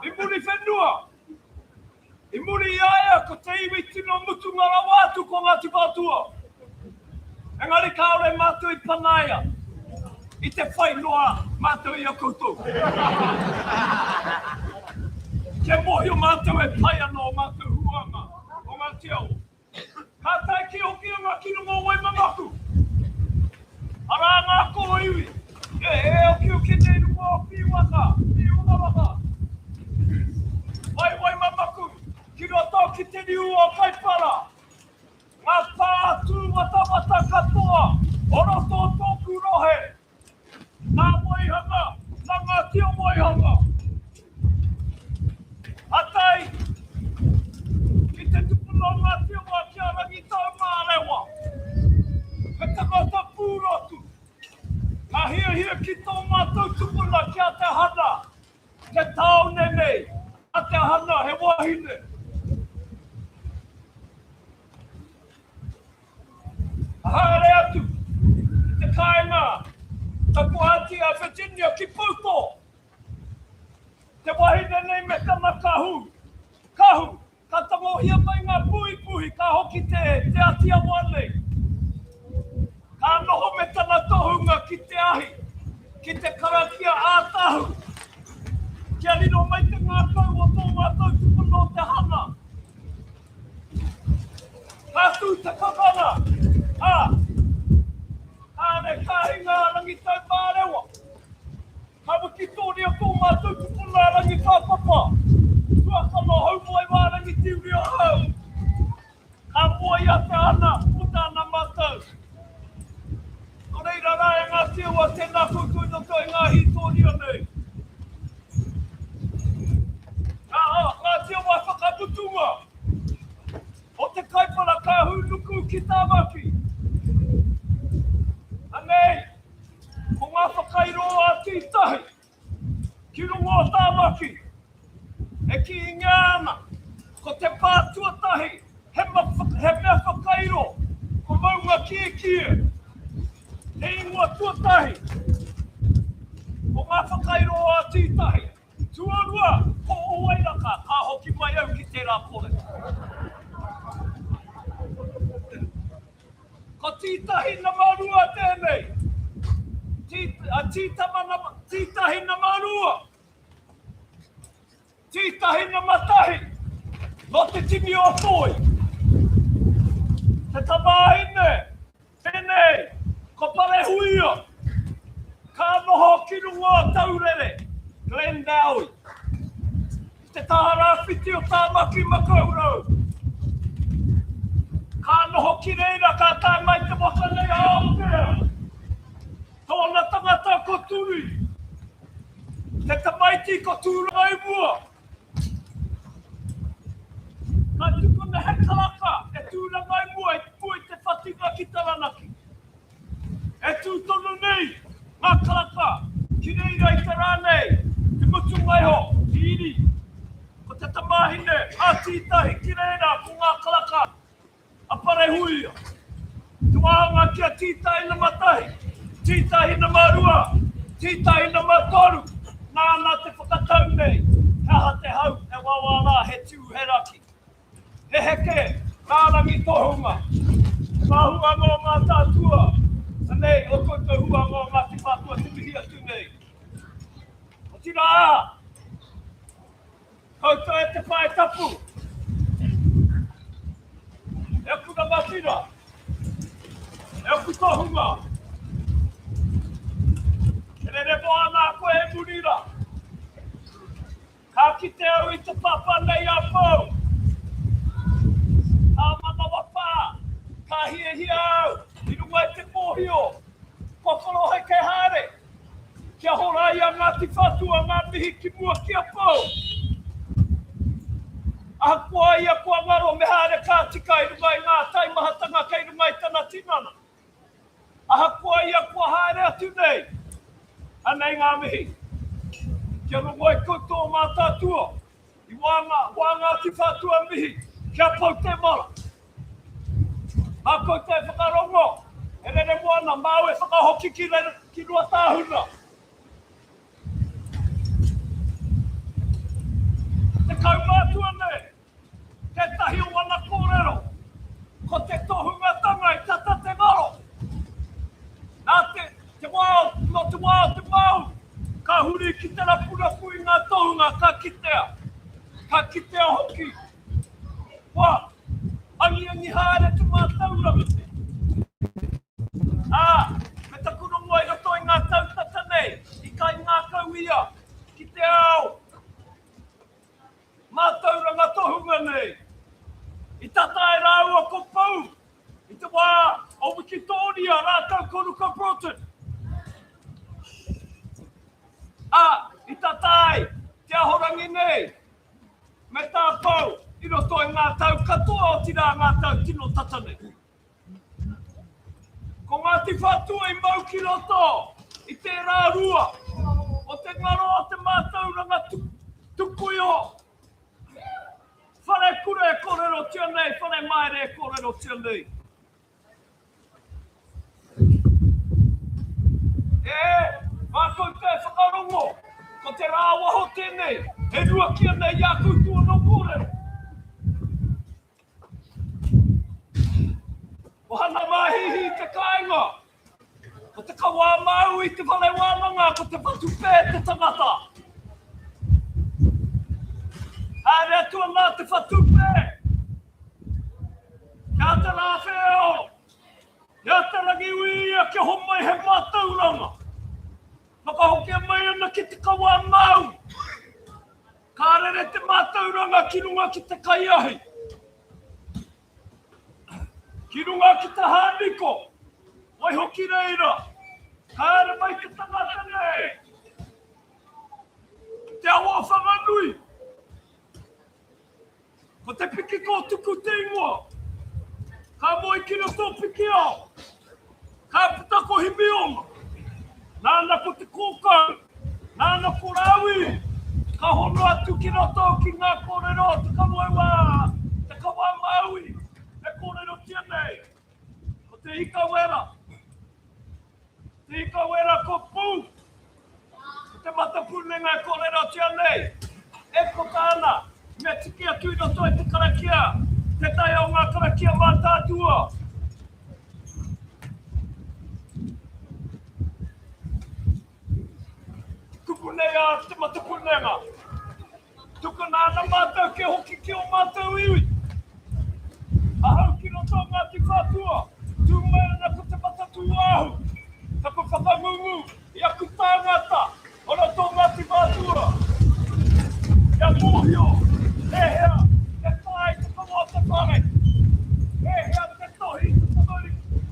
i Muriwhenua. I muri i a ia ko te iwi tino mutunga rawa atu ko Ngāti Whātua. Engari kāore mātou i panaia i te whai noa mātou i a koutou. Kia mōhio mātou e pai ana ō mātou huanga o Ngāti Awa. Ka tae ki Hokianga ki runga o Waimamaku. Arā ngā kōiwi e okioki nei runga o Pīwaka, Pīwakawaka. Mai Waimamaku ki roto ki te riu o Kaipara. Ngā pā tūwatawata katoa o roto o tōku rohe. Nā Waihanga, nā Ngāti o Waihanga. A tai ki te tupuna o Ngāti Awa ki a Rangitaumārewa. He tangata pūrotu. Ka hiahia ki tō mātou tupuna ki a Te Hana, te tāone nei, a Te Hana he wahine. Ka haere atu ki te kāinga taku āti a Virginia ki Poutō. Te wahine nei me tana kahu, kahu, ka tangohia mai ngā puhipuhi ka hoki te, te ati awa nei. Ka noho me tana tohunga ki te ahi, ki te karakia ātahu, kia riro mai te ngākau o tō mātou tupuna o Te Hana. Ka tū te pakanga, ā, kāre ka hinga a Rangitaumārewa. Ka wikitōria tō mātou tupuna a Rangiwhāpapa, tuakana Haumoewā Rangitiuriohau. Ka moe i a Te Ana, puta ana mātou. Nō reira rā e ngā tiewa, tēnā koutou i roto i ngā hītōria nei. Ngā, ngā tiewa whakamutunga o te kaipara ka hūnuku ki Tāmaki. Anei, ko ngā whakairo a Tītahi ki runga o Tāmaki e kīngia ana ko te pā tuatahi he, he mea whakairo ko Maungakiekie te ingoa tuatahi ko ngā whakairo a Tītahi. Tuarua, ko Owairaka, ka hoki mai au ki tērā kōrero. Ko Tītahi nama rua tēnei. Tī, a Tītama nama, Tītahi nama rua. Tītahi nama tahi. Nō te tini o Toi. Te tamāhine, tēnei, ko Parehuia. Ka noho ki runga o Taurere, Glendowie. I te taha rāwhiti o Tāmaki Makaurau. Ka noho ki reira ka tae mai te waka nei a Aotea. Tōna tangata ko Turi. Te tamaiti ko Tūrangaimua. Ka tukuna he karaka e Tūrangaimua i mua i te whatinga ki Taranaki. E tū tonu nei ngā karaka ki reira i te rā nei, te mutunga iho, i iri. Ko te tamāhine a Tītahi ki reira ko ngā karaka a Parehuia. Te wāhanga ki a Tītahi nama tahi, Tītahi nama rua, Tītahi nama toru, nāna te whakatau nei, he aha te hau e wawa rā he tū he raki. He heke ngā rangi tohunga, ngā huanga o Mātaatua, anei ō koutou huanga o Ngāti Whātua te mihi atu nei. Otirā, koutou e te pae tapu, e aku rangatira, e aku tohunga, e rere moana koe e muri rā. Ka kite au i te papa nei a Pou. Ka manawapā, ka hiahia au i runga i te mōhio kua koroheke haere. Kia hora i a Ngāti Whātua ngā mihi ki mua ki a Pou. Ahakoa ia kua ngaro me haere ka tika i runga i ngā taimahatanga kei runga i tana tinana. Ahakoa ia kua haere atu nei, anei ngā mihi. Kia rongo ai koutou o Mātaatua i wā ngā, wā Ngāti Whātua mihi kia pau te mara. Mā koutou e whakarongo, e rere moana, māu e whakahoki ki, ki Ruatāhuna. Te kaumātua nei, Tētahi o ana kōrero, ko te tohungatanga i tata te ngaro. Nā te, te wā, nō te wā o te Māori, ka huri ki te rapurapu i ngā tohunga ka kitea, ka kitea hoki, kua angiangi haere te mātauranga. Ā, me taku rongo i roto i ngā tau tata nei, i kaingākau ia ki te ao Mātauranga tohunga nei. I tata ai rāua ko Pou i te wā o Wikitōria rātou ko Ruka Broughton. Ā, i tata ai te ahorangi nei me tā Pou i roto i ngā tau katoa otirā ngā tau tino tata nei. Ko Ngāti Whātua i mau ki roto i tērā rua o te ngaro o te mātauranga tuku iho. Wharekura e kōrerotia nei, whare maere e kōrerotia nei. E, mā koutou e whakarongo, ko te rāwaho tēnei, e ruakia nei i a koutou anō kōrero. Ko Hana Māhihi te kāinga. Ko Te Kawa a Māui te whare wānanga, ko Te Whatupē te tangata. Haere atu ana Te Whatupē. Kia te rāwheo, kia te rangiuia kia homai he mātauranga. Whakahokia mai ana ki Te Kawa a Māui. Ka rere te mātauranga ki runga ki te kaiahi, ki runga ki te hāniko, waiho ki reira, haere mai te tangata nei, te awa o Whanganui. Ko Te Pikikōtuku te ingoa. Ka moe ki roto o Pikiao. Ka puta ko Himiona. Nāna ko Te Kōkau. Nāna ko Rāwiri. Ka hono atu ki roto ki ngā kōrero o Te Kawaua, Te Kawa Māui e kōrerotia nei. Ko Te Hikawera. Te Hikawera ko Pū. Ko te matapunenga e kōrerotia nei, e kota ana, me tiki atu i roto i te karakia, tētahi o ngā karakia mātātua. Kupu nei a te matapunenga. Tukuna ana mātou kia hoki ki ō mātou iwi. Ahau ki roto o Ngāti Whātua, tū mai ana ko Te Matatūāhu, taku whakangungu i aku tāngata o roto o Ngāti Whātua. Kia mōhio, ēhea te tae te kawa o te whare, ēhea te tohi i te tamariki,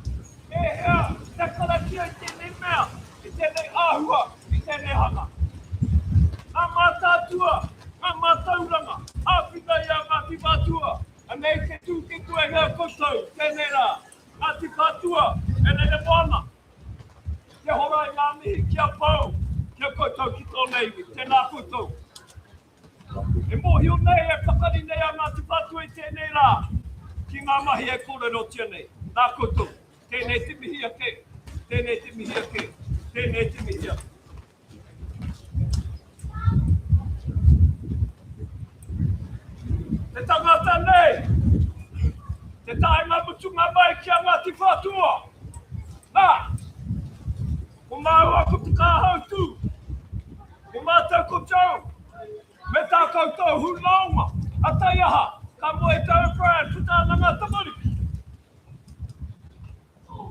ēhea te karakia i tēnei mea, i tēnei āhua, i tēnei hanga. Ngā mātātua, ngā mātauranga, āwhina i a Ngāti Whātua, anei te tū ki tua i a koutou, tēnei rā, Ngāti Whātua, e rere moana. Te hora i ngā mihi ki a Pou, ki a koutou ki tōna iwi, tēnā koutou. E mōhio nei, e pakari nei a Ngāti Whātua i tēnei rā ki ngā mahi e kōrerotia nei. Nā koutou, tēnei te mihi ake, tēnei te mihi ake, tēnei te mihi ake. Te tangata nei, te taenga mutunga mai ki a Ngāti Whātua. Nā, ko māua ko Te Kāhautū, ko mātou ko Joe, me tā koutou hūnaonga, a Taiaha, ka moe Joe Brand, puta ana ngā tamariki.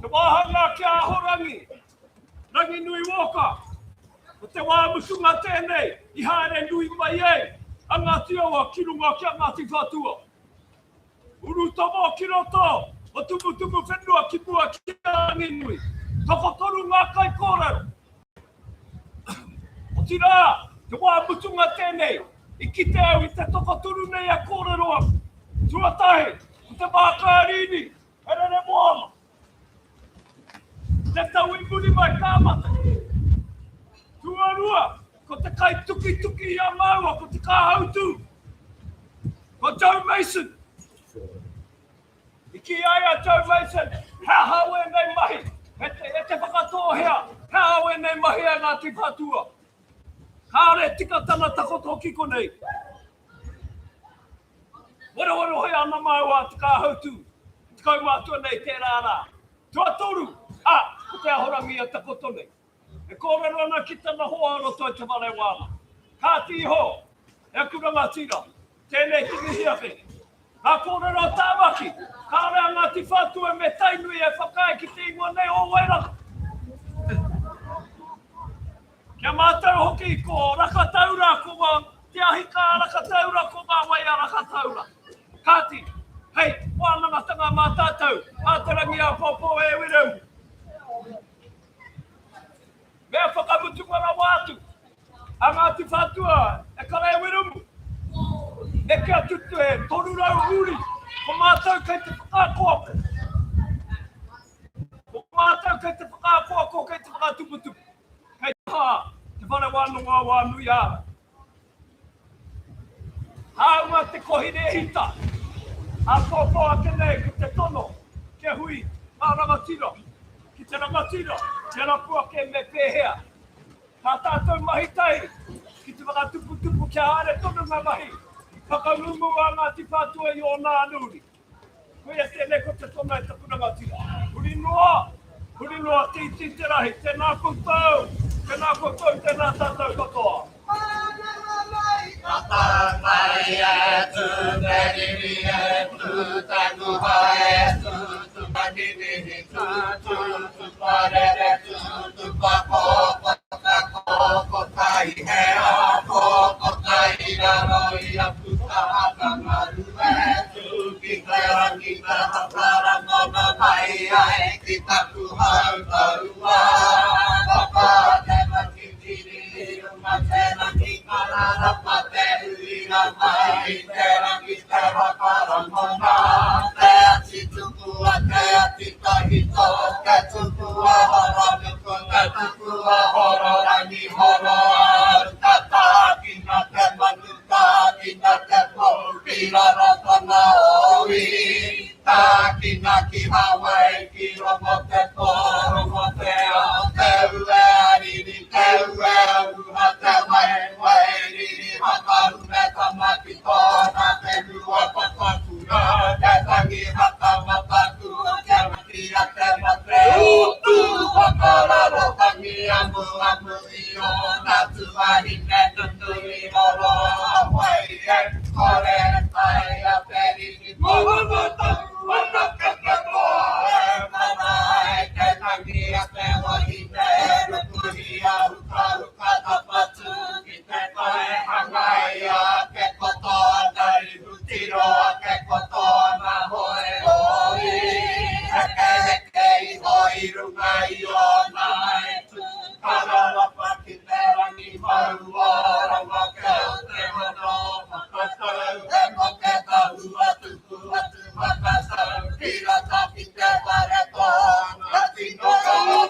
Te wāhanga ki a Ahorangi, Ranginui Walker, ko te wā mutunga tēnei i haere nui mai ai a Ngāti Awa ki runga ki a Ngāti Whātua. Urutomo ki roto o Tumutumu whenua ki mua ki a Ranginui. Tokotoru ngā kaikōrero. Otirā, te wā mutunga tēnei i kite au i te tokotoru nei e kōrero ana. Tuatahi, ko te Mākārīni, e rere moana. Te tau i muri mai ka mate. Tuarua, Ko te kaitukituki i a māua ko Te Kāhautū, ko Joe Mason. I kī ai a Joe Mason, he aha wēnei mahi, e te, e Te Whakatōhea, he aha wēnei mahi a Ngāti Whātua? Kāore tika tana takoto ki konei. Werowerohia ana māua a Te Kāhautū, te kaumātua nei tērā rā. Tuatoru, ā, ko te ahorangi e takoto nei. E kōrero ana ki tana hoa o roto i te whare wānanga. Kāti iho, e aku rangatira, tēnei te mihi ake. Ngā kōrero a Tāmaki, kāore a Ngāti Whātua me Tainui e whakaae ki te ingoa nei o Wairaka. Kia mātau hoki ko Rakataura, ko ngā, te ahi kā Rakataura, ko ngā wai a Rakataura. Kāti, hei wānangatanga mā tātou, mā te rangi āpōpō e Wiremu. Mea whakamutunga rawa atu a Ngāti Whātua e Kare Wiremu. Neke atu te 300 uri ko mātou kei te whakaakoako. Ko mātou kei te whakaakoako, kei te whakatuputupu. Kei te hā te whare wānanga o Wānuiārangi. Hāunga te kohi rēhita, āpōpō ake nei ko te tono kia hui ngā rangatira ki te rangatira kia rapu ake me pēhea tā tātou mahi tahi ki te whakatuputupu kia haere tonu ngā mahi whakangungu a Ngāti Whātua i ōna anō uri. Koia tēnei ko te tono e taku rangatira. Huri noa, huri noa, tītī te rahi, tēnā koutou, tēnā koutou, tēnā tātou katoa. Ka tau mai e tū te riri e tū te nguha e tū tū tū tū tū parere tū tū pakoko takoko tai he ako tai raro i a puta hangaru e tū ki te rangi te whakarangona mai ai ki taku hau taua papa te matitiri runga te rangi kararapa te uira mai te rangi te whakarangona te ati tupua te ati tahito te tupua horonuku te tupua hororangi horo au ka tākina te manu tākina te pou piraratanga oi tākina ki Hawaii ki rongo te pō rongo te ao te ue ariri te ue aruha te wai wai riri whakarume tama ki tōna whenua papakura te tangi haka mataku kia matia te mate o tū whakararo tangi amu amu i ōna tuahine nunui roro wai e kore taea te riri Moana ana ke te toa e mana ai te tangi a te wahine rukuhia hukahuka tapatu ki te tae hangaia ke koto ana ihu tiro ke koto ana hoe oi heke heke iho i runga i ōna e tū kararapa ki te rangi maua rawa kau te hono whakatau he moke tahua tuku atu whakatau pirata ki te whare tōna tino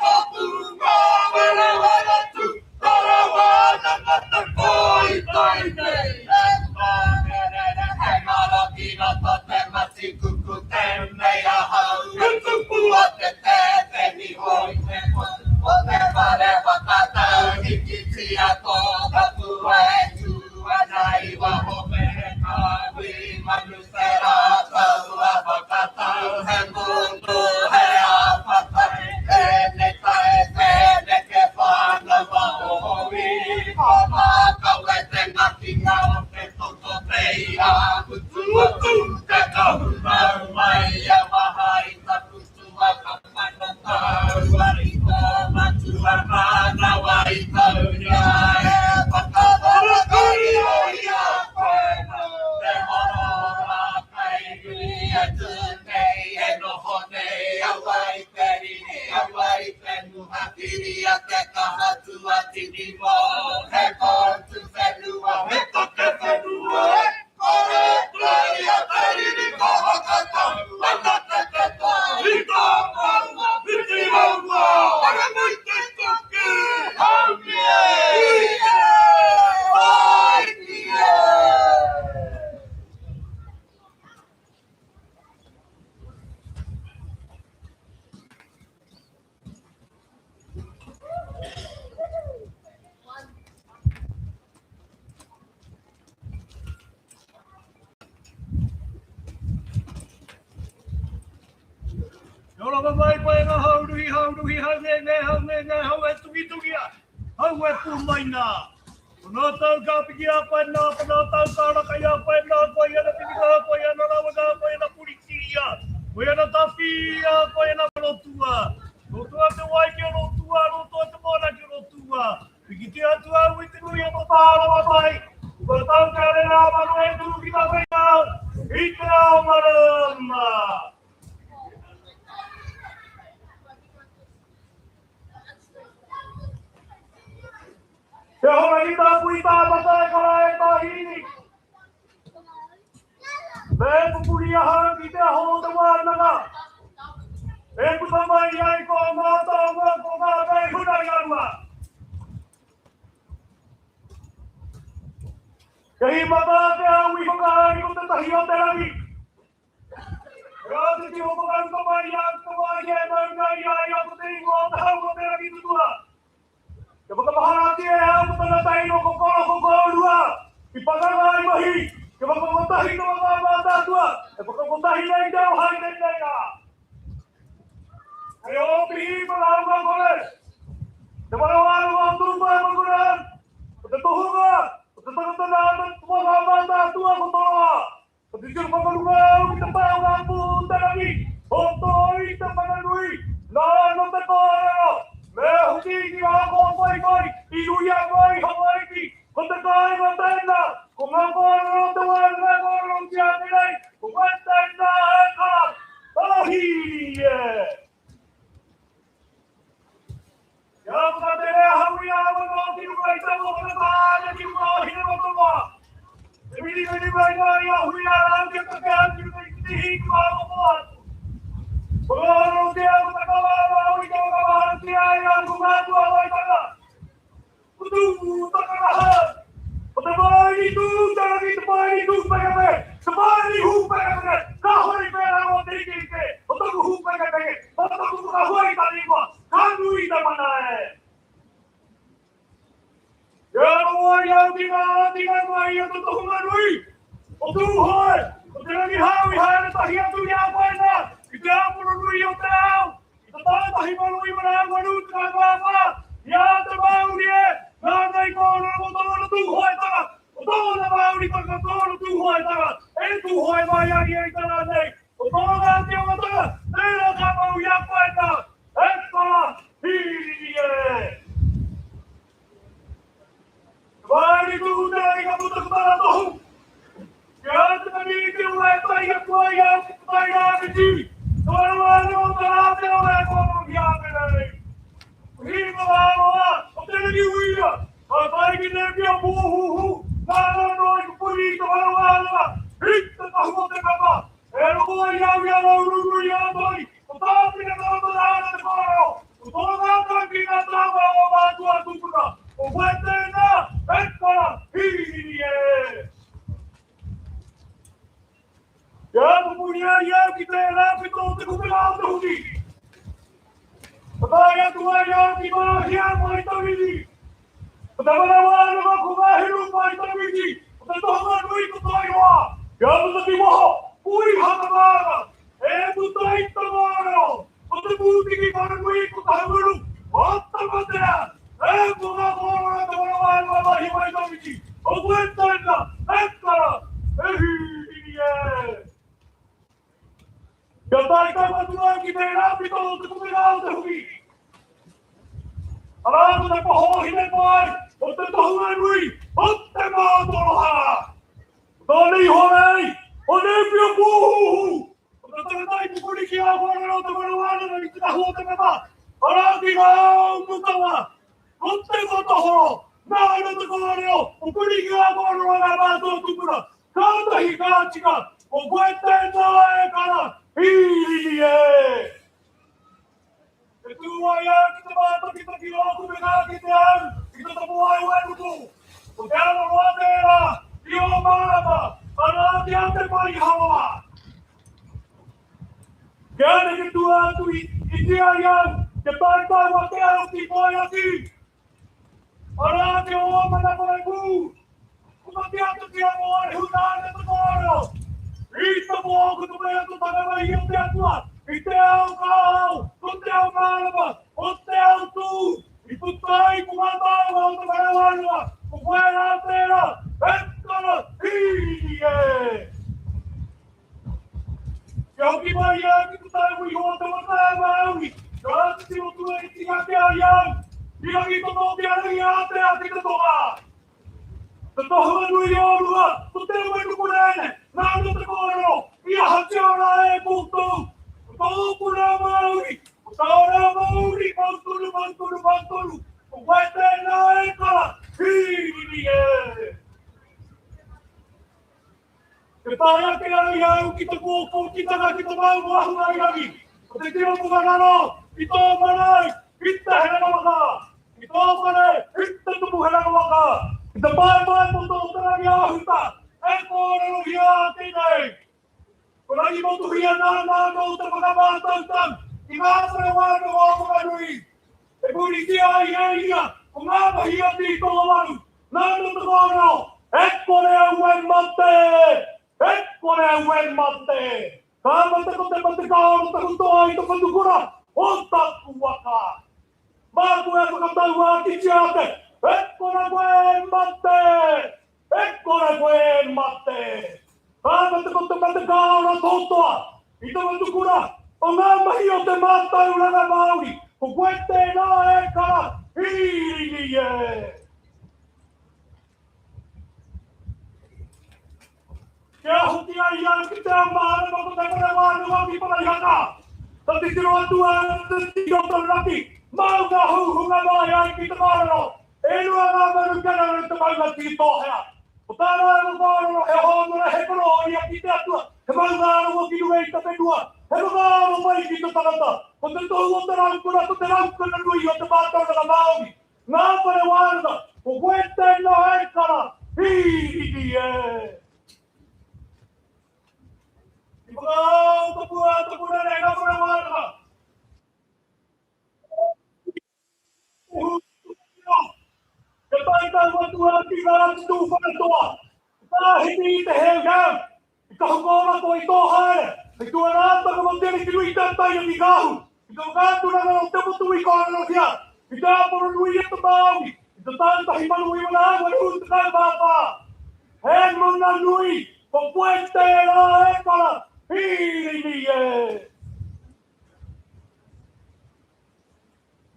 ropu ngā werawera tū tarawana te koi tai nei e māmerere he ngaro ki roto te matikuku tēnei ahau e tupu a te tēte niho i te motu o te whare whakatau hikitia tō kapua e tū ana i waho me he kāhui manu te rākau a whakatau he ngungu he āwhata tēnei tae tēnei ke whānau a ohowi ko mākawe te ngakinga o te. Kia ora mai koe ngā hauruhi, hauruhi, haungenge, haungenge, hau e tugitugia, hau e pū mai nā. Ko nā tau ka piki a koe nā, ko nā tau ka rakai a koe nā, koe ana whiwhinga, koe ana rawanga, koe ana puritia, koe ana tawhia, koe ana rotua. Rotua te wai ki rotua, rotua te moana ki rotua. Pikitia atu au i te nui o to tārawatai, kua tau kia rere a manu e tū ki tawhina i te ao marama. Te horangi tāpui tāmata e kara e tāhīni. Me pupuri ahau ki te aho o te wānanga. E puta mai ai ko ngā taonga, ko ngā mei huna i a rua. Kia hīmata te au i whakaari ko te tahi o te rangi. Ka te tiro whakauka mai i a te wāhi e maunga i a ia ko te ingoa o te hau o te rangi tutua. Kia whakamaharatia e au ko tana taino ko Koro ko Kourua, i pakanga ai mahi, kia whakakotahi noa ngā mātātua, e whakakotahi nei te aroha i tēnei rā. Hei ō pihi whakahaunga kore, te whakawānanga o Tūpai Makura, ko te tohunga, ko te tangata nā te waka mātātua ko Toroa, Ko te tino whakarunga au ki te pā o ngā pū te rangi, o toi te whanganui, nāna te kōrero, me hoki ki ngā kōwhaiwhai i ruia mai Hawaiki, ko te kāinga tēnā, ko ngā kōrero o te wānanga e kōrerotia ake nei, ko koe tēnā e kara, tahiri e! Kia whakatere ahau i a au anō ki runga i taua whakatāne ki runga o Hinemotonoa. Te mirimiri mai nā i a Huia rāu kia kake au ki runga i te tihi ki Wāromo atu. Whakaorotia ko te kawa a Māui kia whakamaharatia ai au ko ngā tuawaitanga. Ko tū takaraha, ko te māiri tū te rangi, te māiri tū pekepeke, te māiri hūpekepeke, kāhore i pērā rawa te riterite o taku hūpekepeke, o taku whakahua i tana ingoa, ka nui te mana e. Kia rongo ai au ki ngā ātinga mai o te tohunga nui, o Tūhoe, o Te Rangihau i haere tahi atu i a koe nā, ki te āporo nui o te ao, I te 1884, i a Te Māori e, nāna i kōrero mō tōna Tūhoetanga, ko tōna Māoritanga, tōna Tūhoetanga, e Tūhoe mai ai ia i te rā nei, ko tōna Ātiawatanga, tērā ka mau i a koe nā, e tara, hīrini e. Te Māori Tūhoe ka puta ko tana tohu. Kia te mani i te ora e tahi atu ai au ki te tai rāwhiti, te warawa anō o te rā te ora e kōrero ki a koe nei. Ko Hīmawāroa o Te Rangiuia, ka tae ki te pia pōhuhu, nāna anō i pupuri i te warawa i te tahu o te papa, e rongo ai au i a Raururu i a Toi, ko Tāpina Taratarāna te kōrero, ko tōna tau ki ngā tāwā o mātua tūpuna, ko koe tēnā, e kara, hīrini e. Kia pupuri ai au ki tērā pito o te kupenga o te hoki. Ka tae atu ai au ki Māhia mai tawhiti. Ko te manawa anō ko Ngāheru mai tawhiti, ko te tohunga nui ko Toiroa. Kia puta ki waho, kui hakamāra, e puta i te māreo, ko te pūtiki wharenui ko Kahungunu, o Tamatea, e ko ngā kōrero te manawa anō a Māhia mai tawhiti, ko koe tēnā, e kara, e hīrini e. Kia tae tau atu au ki tērā pito o te kupenga o te hoki. Arā ko te poho o Hinepae, o te tohunga nui, o te mātoroha. Ko tāna iho nei, o Nēpia Pōhuhu, ko te tangata i pupuri ki ā kōrero o te whare wānanga i te tahu o te papa, arā ki ngā mutawa, ko te matahoro, nāna te kōrero, pupuri ki ā kōrero a ngā mātua tupuna, Kātahi ka tika, ko koe tēnā e kara, hīrini e! E tū ai au ki te mātakitaki o aku meka ki te au, i te tapuwae wairuku. Ko te ara roa tērā, i ō mārama, arā ki a Te Pariharoa. Kia neke tua atu i te ai au, kia tautau ake au ki Moeaki. Arā te ō mana kore pū, ko ta te ata ki a Moarehu nāna te kōrero. I te mō ko te mea to tangata i o te Atua. I te ao ngā ao, ko te ao mārama, o te ao tū, i puta ai ko ngā taonga o te whare wānanga, ko koe rā tērā, e tara hīrini e! Kia hoki mai au ki te taunga iho o te waka a Māui, ka titiro tua i tika ake ai au, i Rangitoto te rangi ātea ki te tonga. Te tohunga nui o Rua, ko Te Uenukurēne, nāna te kōrero, i ahatia rā e koutou. Ko tōku reo Māori, ko tā reo Māori, mau tonu, mau tonu, mau tonu, ko koe tēnā e kara, hīrini e! Te tae ake ai au ki te kōkōkitanga ki te maunga Ahurairangi, ko te tino whakararo i tō marae, i te herenga waka, i tō whare, i te tupu herenga waka, i te paepae poto o te rangi āhuta e kōrerohia ake nei. Ko Rangimotuhia nāna anō te whakamātautau i ngā whare wānanga o Whanganui. E puritia ai e ia ko ngā mahi a Tītokowaru, nāna te kōrero, E kore au e mate! E kore au e mate! Ka mate ko te mate ka oro taku toa i te whatukura o taku waka. Māku e whakatauākitia ake, E kore koe e mate! E kore koe e mate! Ka mate ko te mate ka ora tō toa i te whatukura o ngā mahi o te mātauranga Māori, ko koe tēnā e kara, hīrini e! Kia hoki ai au ki te ao mārama ko te whare wānanga ki Paraihaka. Ka titiro atu au te tiki o Taranaki, maunga houhunga mai ai ki te kōrero, e rua ngā manu kererū te maunga tītōhea. Ko tā rāua kōrero he hōnore he korōria ki te Atua, he maungārongo ki runga i te whenua, he whakaaro pai ki te tangata. Ko te tohu o te raukura ko te raukura nui o te mātauranga Māori. Ngā whare wānanga, ko koe tēnā e kara, hīrini e! I whakaao tapu a tapu rere ngā whare wānanga. Kia taitau atu au ki ngā Tūwharetoa, ka hiki i te heuheu, I kahu kōrako i tō haere, hei tuarātanga mō Te Arikinui Te Atairangi Kāhu, i te whakaaturanga o Te Motu i kōrerohia, i te Āporonui e te Māori, i te tau 1984. He mana nui, ko koe tērā e kara, hīrini e!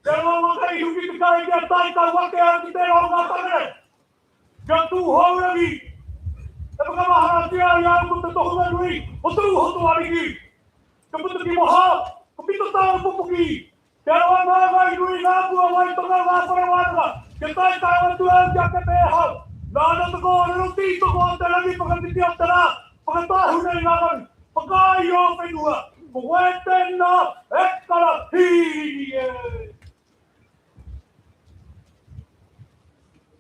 Te rongo kei huki te kai kia tae tau ake au ki tērā o ngā takere. Kia Tūhourangi, e whakamaharatia ai au ko te tohunga nui o Tūhoto Ariki. Kia puta ki waha, ko Pita Tāu Pupuki, kia rawa māngai nui ngā pua waitonga o ngā whare wānanga, kia tae tāu atu au ki a Kepēhau, nāna te kōrero tītoko o te rangi whakawhiti o te rā, whakatāhuna i ngā maru, whakaāio whenua, ko koe tēnā e karahīrini e.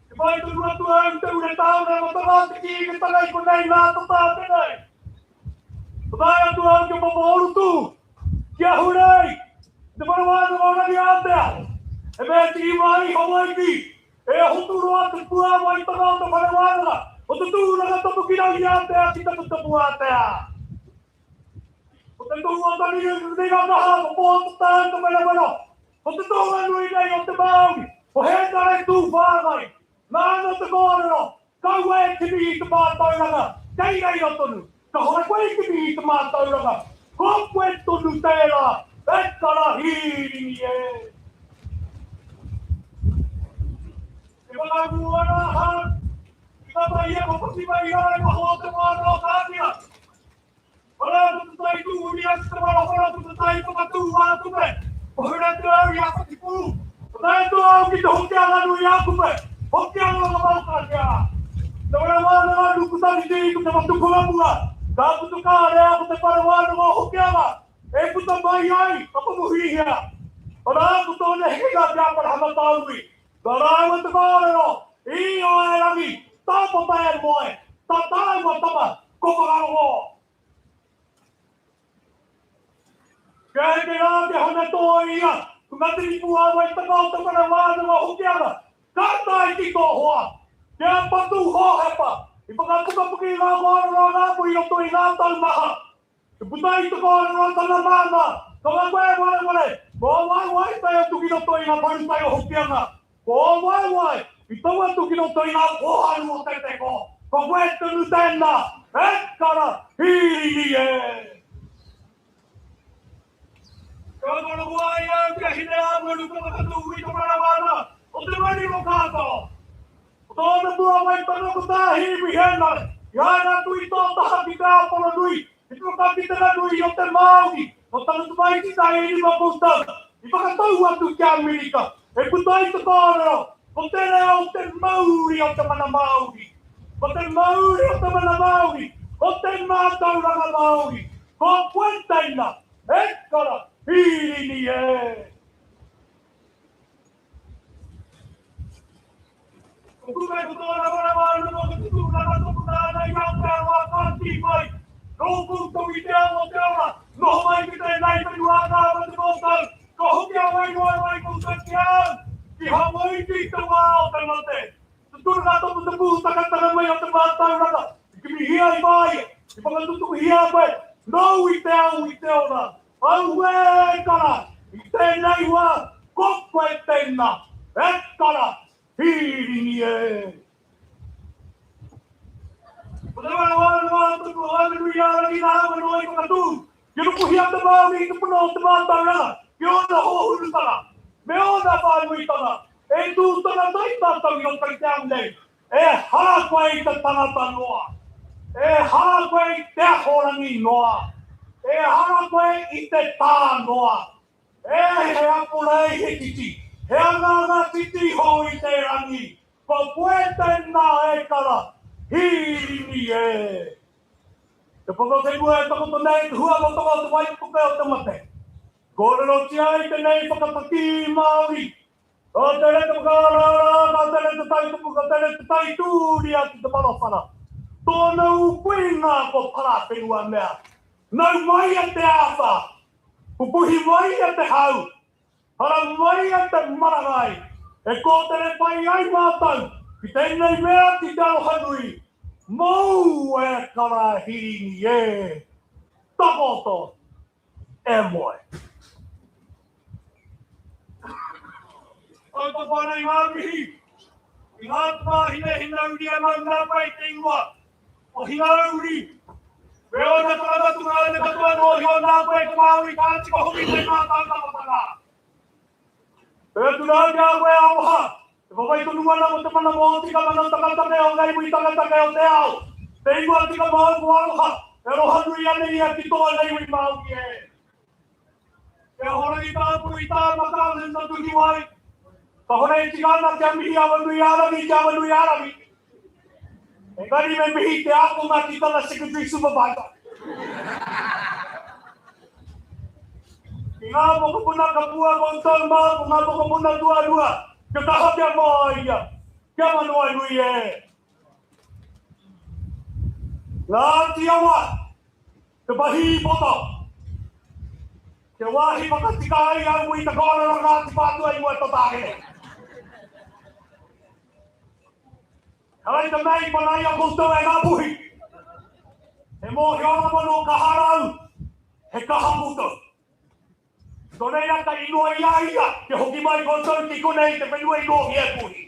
Te whai tonu atu au i te ure tāone o tana te kīngitanga i konei nā tata ake nei. Ka tae atu au ki a Papa Orutu, ki Ahurei, ki te whare wānanga o Rangiātea. He mea tīma ai Hawaiki, e hoturoa te puāwaitanga o te whare wānanga, o te tūranga tapu ki Rangiātea ki Taputapuātea. Ko te tohu o Tangi Ringa Kaha, ko Pōtatau Te Werawera, ko te tohunga nui nei o te Māori, ko Hēnare Tūwhāngai, nāna te kōrero, kaua e kimi i te mātauranga, kei reira tonu, ka hore koe i kimi i te mātauranga, ko koe tonu tērā e karahīrini e. Te whakaū ana ahau, i ngata ia ko Paki mai rā i waho o te moana o Kāwhia. Hora atu te tai tūhuri atu te mara hora atu te tai whakatū a Kupe. Hora atu au i a Whatipū. Ka tae atu au ki te Hokianga nui a Kupe. Hokianga o Maukatea. Te whare wānanga Nukutawhiti ko te Whatupungapunga. Ka puta ka rea ko te whare wānanga o Hokianga. E puta mai ai ka pamuhihia. Arā ko tōna hekenga ki Aperahama Taunui. Nā rāua te kōrero, i o e rangi, tāpapa e moe, tā tāua tama, ko whakarongo. Kia heke rā te hone tō ia, ko Ngatiri Puāwaitanga o te Whare Wānanga o Hokianga, ka tae ki tō hoa, ki a Patu Hōhepa, i whakapukapuki i ngā kōrero a Ngāpuhi i roto i ngā tau maha. Te puta i te kōrero a tana māmā, ka wawe wareware, ko ō waewae i tae atu ki roto i ngā parutai o Hokianga, ko ō waewae i tau atu ki roto i ngā pōharu o Te Teko, ko koe tonu tēnā, e kara, hīrini e! Ka manawa ai au kia Hine-ā-Maru ka whakatū i te manawa ana o te marino kākao. Ko tōna puāwaitanga ko tā Hīmi Hēnare, i haere atu i tō taha ki Te Āporonui, i te whakakitenga nui o te Māori, nō tana tamaiti tā Erima Koutou, i whakatau atu ki Amerika, e puta ai te kōrero, ko te reo te mauri o te mana Māori. Ko te mauri o te mana Māori, ko te mātauranga Māori, ko koe teina, e kara, hīrini e! Ko Kupe ko tōna manawa anō ko te tūranga tokona ana i Aotearoa ka kī mai, Nō koutou i te ao o te ora, noho mai ki tēnei whenua ātaahua te koutou, ka hoki a Wairoa mai koutou ki a au, ki Hawaiki te wā o te mate. Te tūranga toku te pūtakataka mai o te mātauranga, i kimihia i whāia, i whakatutukihia koe, nōu i te ao i te ora, Auē kara, i tēnei wā, ko koe tēnā, e kara, hīrini e! Ko te manawa noa atu ko Awanuiārangi nā Awanua i whakatū, kia rukuhia te Māori i te puna o te mātauranga ki ōna hōhunutanga, me ōna whānuitanga, e tū tangata ai tātou i roto i te ao nei, Ehara koe i te tangata noa. Ehara koe i te ahorangi noa. Ehara koe i te tā noa. E he aporei he titi, he anganga titi hou i te rangi, ko koe tēnā e kara, hīrini e. Te whakawhenua e takoto nei te huamotanga o te waipuke o te mate. Kōrerotia ai tenei whakatakī Māori Ka tere te whakaaraara, ka tere te taitupu, ka tere te taitūri atu te marawhara. Tōna ūkuinga ko Parawhenua mea. Nau mai e te āwha, pupuhi mai e te hau, hara mai e te marangai, e kōtere pai ai mātou ki tēnei mea ki te arohanui, mōu e Karahirini e, takoto E moe. Tautoko ana i ngā mihi i ngā tamāhine Hinauri e mau nā koe i te ingoa o Hinauri. Me ōna tangata tungāne katoa mōhio nā koe te Māori ka tika hoki te mātautangotanga. Te atu rā ki a koe aroha, e whawhai tonu ana mo te mana mōtika mana takatake o ngā iwi takatake o te ao. Te ingoa tika māu ko aroha, e aroha nui ana ia ki tōna iwi Māori e. Kia horangi tāku i tā Makahu na Tuhiwai. Ka hore e tika ana kia mihi Awanuiārangi ki Awanuiārangi. Engari me mihi te ākonga ki tana secondary supervisor. Ki ngā mokopuna kapua koutou mā ko ngā mokopuna tuarua, kia kaha kia māia, kia manawanui e. Ngāti Awa, te mahi poto. Te wāhi whakatika ai au i te kōrero Ngāti Whātua i mua i tō tākere. Ehara i te mea i manaia koutou e Ngāpuhi. He mōhio rawa nō Kaharau, he kaha koutou. Nō reira ka inoi i a ia kia hoki mai koutou ki konei i te whenua i nōhia e Puhi.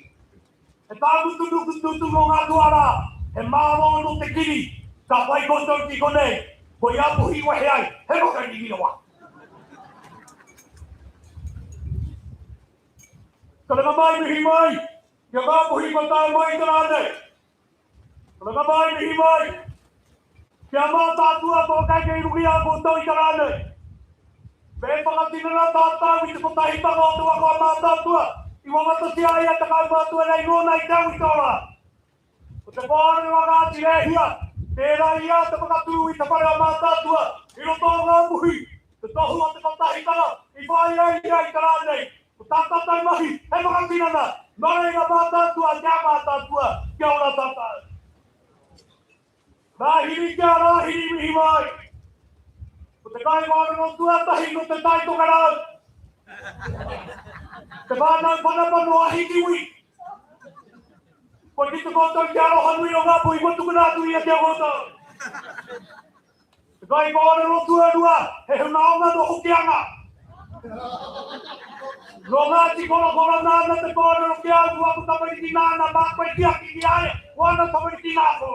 He tāmutu nuku tūturu o ngā tuarā, he mārō nō te kiri, ka whai koutou ki konei, koia Puhi wehe ai, he makariri rawa. Karanga mai mihi mai, Kia Ngāpuhi kua tae mai te rā nei. Karanga mai mihi mai, Kia Mātaatua kua whakaeke i runga i a koutou i te rā nei. Me whakatinana tātou i te kotahitanga o te waka o Mātaatua i wawatatia ai a te kaumātua nei nōna i te au i te ora. Ko te whānau a Ngāti Rēhia, tērā ia te whakatū i te whare o Mātaatua i roto o Ngāpuhi, te tohu o te kotahitanga i whāia ai ia i te rā nei. Ko tā tātou mahi, he whakatinana, nō reira Mātaatua, kia Mātaatua, kia ora tātou. Rāhiri kia rāhiri mihi mai. Ko te kaiwānanga tuatahi nō Te Tai Tokerau. Te whānau Panapa nō Ahikiwi. Kua kite koutou te aroha nui o Ngāpuhi kua tukuna atu ia ki a koutou. kaikōrero tuarua, he hunaonga nō Hokianga. Nō Ngāti Korokoro nāna te kōrero ki a au, ko aku tamariki nāna, māku e tiaki ki a ia, ko ana tamariki nāku.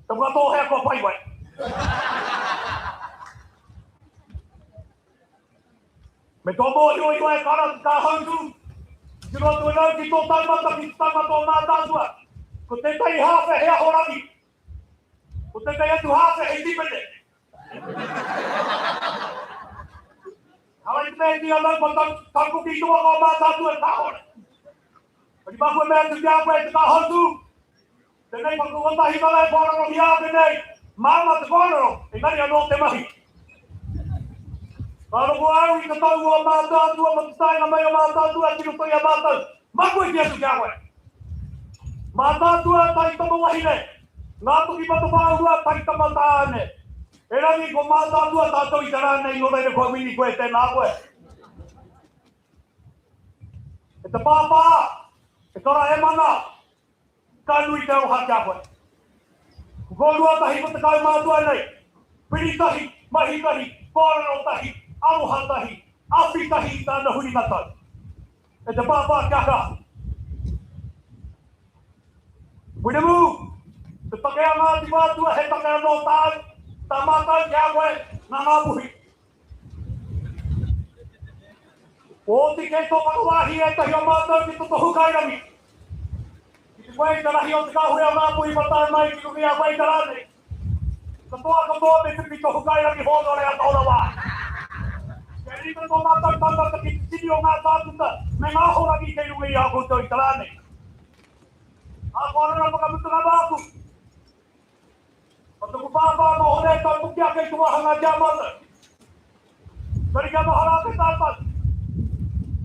Te Whakatōhea kua pai wai. Me tō mōhio i koe ka rau, ka hautū, tiro atu e rau ki tō taumata, ki te taumata o Mātaatua. Ko tētahi hāwhe he ahorangi, ko tētahi atu hāwhe he tīpene. Hara i te mea i a rau kua taupoki i te waka o Mātaatua, kāore. Kei māku e mea atu ki a koe te ka hautū, Tēnei whakakotahi marae kōrerohia ake nei, māmā te kōrero, engari anō te mahi. Ka rongo au i te tau o Mātaatua mō te taenga mai o Mātaatua ki roto i a mātou, māku e kī atu ki a koe. Mātaatua taitama wahine, Ngātokimatawhāurua taitama tāne. Erangi ko Mātaatua tātou i te rā nei nō reira kua wini koe, tēnā koe. E te pāpā, e kara e mana, Ka nui te aroha ki a koe. Ko kōrua tahi ko te kaumātua nei. Piri tahi, mahi tahi, kōrero tahi, aroha tahi, awhi tahi i tāna huringa tau. E te pāpā kia kaha. Wiremu, te take a Ngāti Whātua he take anō tāu, tā mātou ki a koe, nā Ngāpuhi. Kua oti kei tō whakawāhi ētahi o mātou ki te tohu kairangi. Ki te koe i te rahi o te kāhui o Ngāpuhi kua tae mai ki runga i a koe i te rā nei. Katoa katoa me whiwhi tohu kairangi hōnore a tōna wā. Kia rite tō mātou taumata ki te tini o ngā tākuta me ngā ahorangi kei runga i a koutou i te rā nei. Ngā kōrero whakamutunga māku. Ko taku pāpā mō Hone e taupoki ake i te wāhanga ki a mātou. Engari kia mahara ake tātou.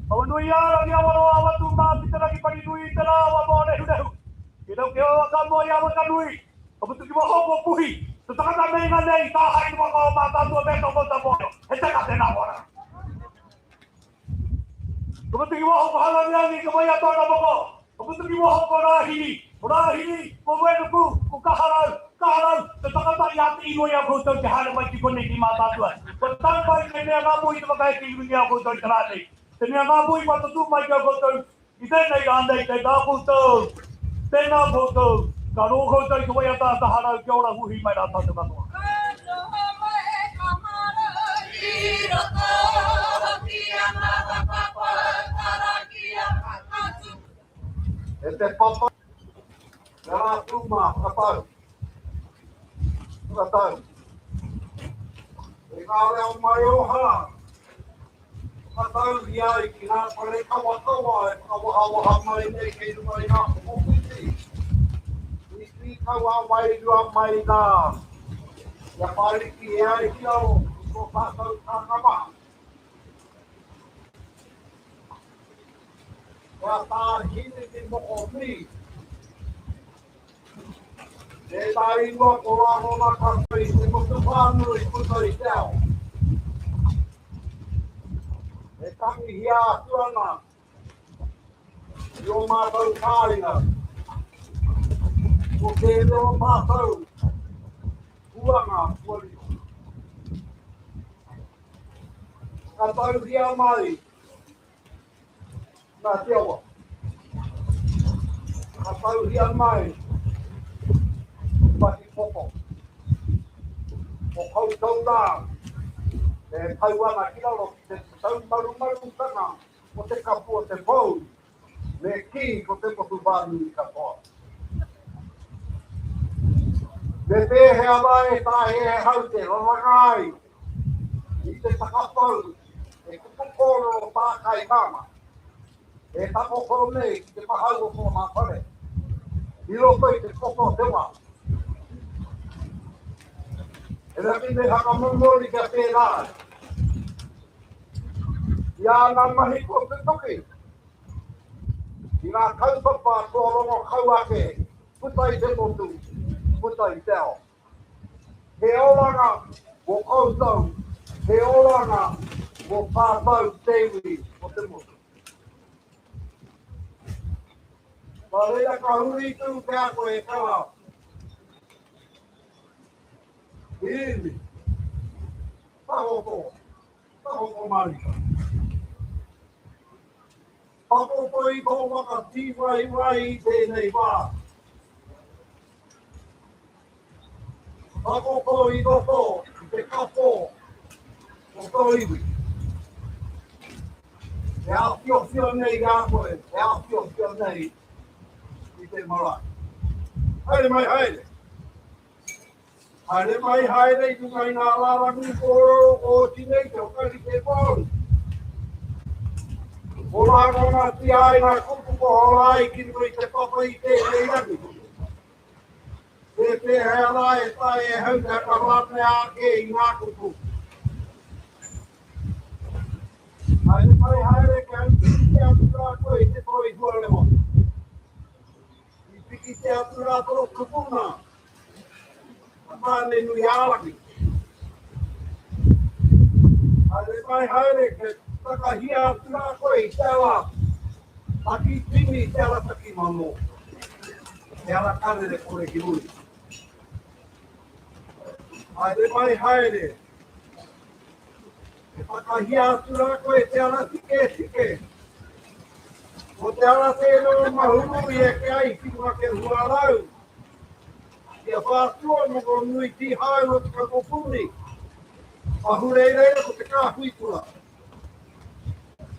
Awanuiārangi awaroa awatū mā ki te rangi pari nui i te rā awa mōrehurehu. Ki rau ki o ka moe awa ka nui. Ka putu ki waho ko Puhi. Te takata meinga nei tāhae te waka o Mātaatua me tō koutou mōhio. He teka tēnā wara. Ka putu ki waho ko Harangirangi ka waiata ana moko. Ka putu ki waho ko Rāhiri, ko Rāhiri, ko Uenuku, ko Kaharau, Kaharau, te tangata i āta inoi a koutou kia haere mai ki konei ki Mātaatua. Kua tau mai te mea Ngāpuhi te whakaeke i runga i a koutou i te rā nei. Te mea Ngāpuhi kua tatū mai ki a koutou i tēnei rā nei, tēnā koutou, tēnā koutou, ka rongo koutou i te waiata a Kaharau, kia ora huhi mai rā tātou katoa. Ka noho mai ka marae i roto hoki ana whakapau karakia ka tupu. E te papa, te rā tūmā, whakatau. Whakatau. E ngā reo maioha, whakatauria ai ki ngā pare kawakawa e whakawahawaha mai nei kei runga i ngā hokowhiwhi. I pīkau ā-wairua mai rā, kia whāriki e ai ki raro i tō tātou tānga maha. Kua tā Hīnini Moko Mī, tēnā ingoa ko rārona katoa i te motu whānui puta i te ao. E tangihia atu ana i ō mātou kāinga, ko tēnei o mātou huanga kua riro. Ka tauria mai Nā Te Awa. Ka tauhia mai mahi poto. Ko koutou rā e tau ana ki raro ki te taumarumarutanga o te kapu o te pou, me kī ko te motu whānui katoa. Me pēhea rā e tāhehau te raranga ai i te takapau e kupu kōrero tākai māmā, e takoto nei ki te mahau o tōna whare, i roto i te poto o te wā. He rangi me whakamomori kia pērā ai. I āna mahi kua tutuki, i ngā kaupapa kua rongo kau ake puta i te motu, puta i te ao. He oranga mō koutou, he oranga mō tātou te iwi o te motu. Nā reira ka huri tū ki a koe e kaha. Hīmi. Takoto. Takoto mārika. Takoto i tō waka tīwaiwai i tēnei wā. Takoto i roto i te kapo o tō iwi. E āwhiowhio nei i a koe, e āwhiowhio nei i te marae. Haere mai, haere! Haere mai, haere i runga i ngā rārangi kōrero o oti nei te whakarite Māori. Ko rārangatia ai ngā kupu ko hora ai ki runga i te papa i tēnei rangi. Tē pēhea rā e taea e hau te whakaranea ake i ngā kupu. Haere mai, haere kia piki atu rā koe i te toi huarewa. I piki te atu rā tō kupuna. A Tāne-nui-ā-rangi. Haere mai, haere, kia takahia atu rā koe i te ara taki tini, te ara taki mano, te ara karere kore ki muri. Haere mai, haere, kia takahia atu rā koe te ara tiketike, ko te ara tēnā o Mahuru i eke ai ki runga ki Huarau, Kia whātua mō ngā nui tīhae o te kakopuni, ahurei reira ko te kāhui kura.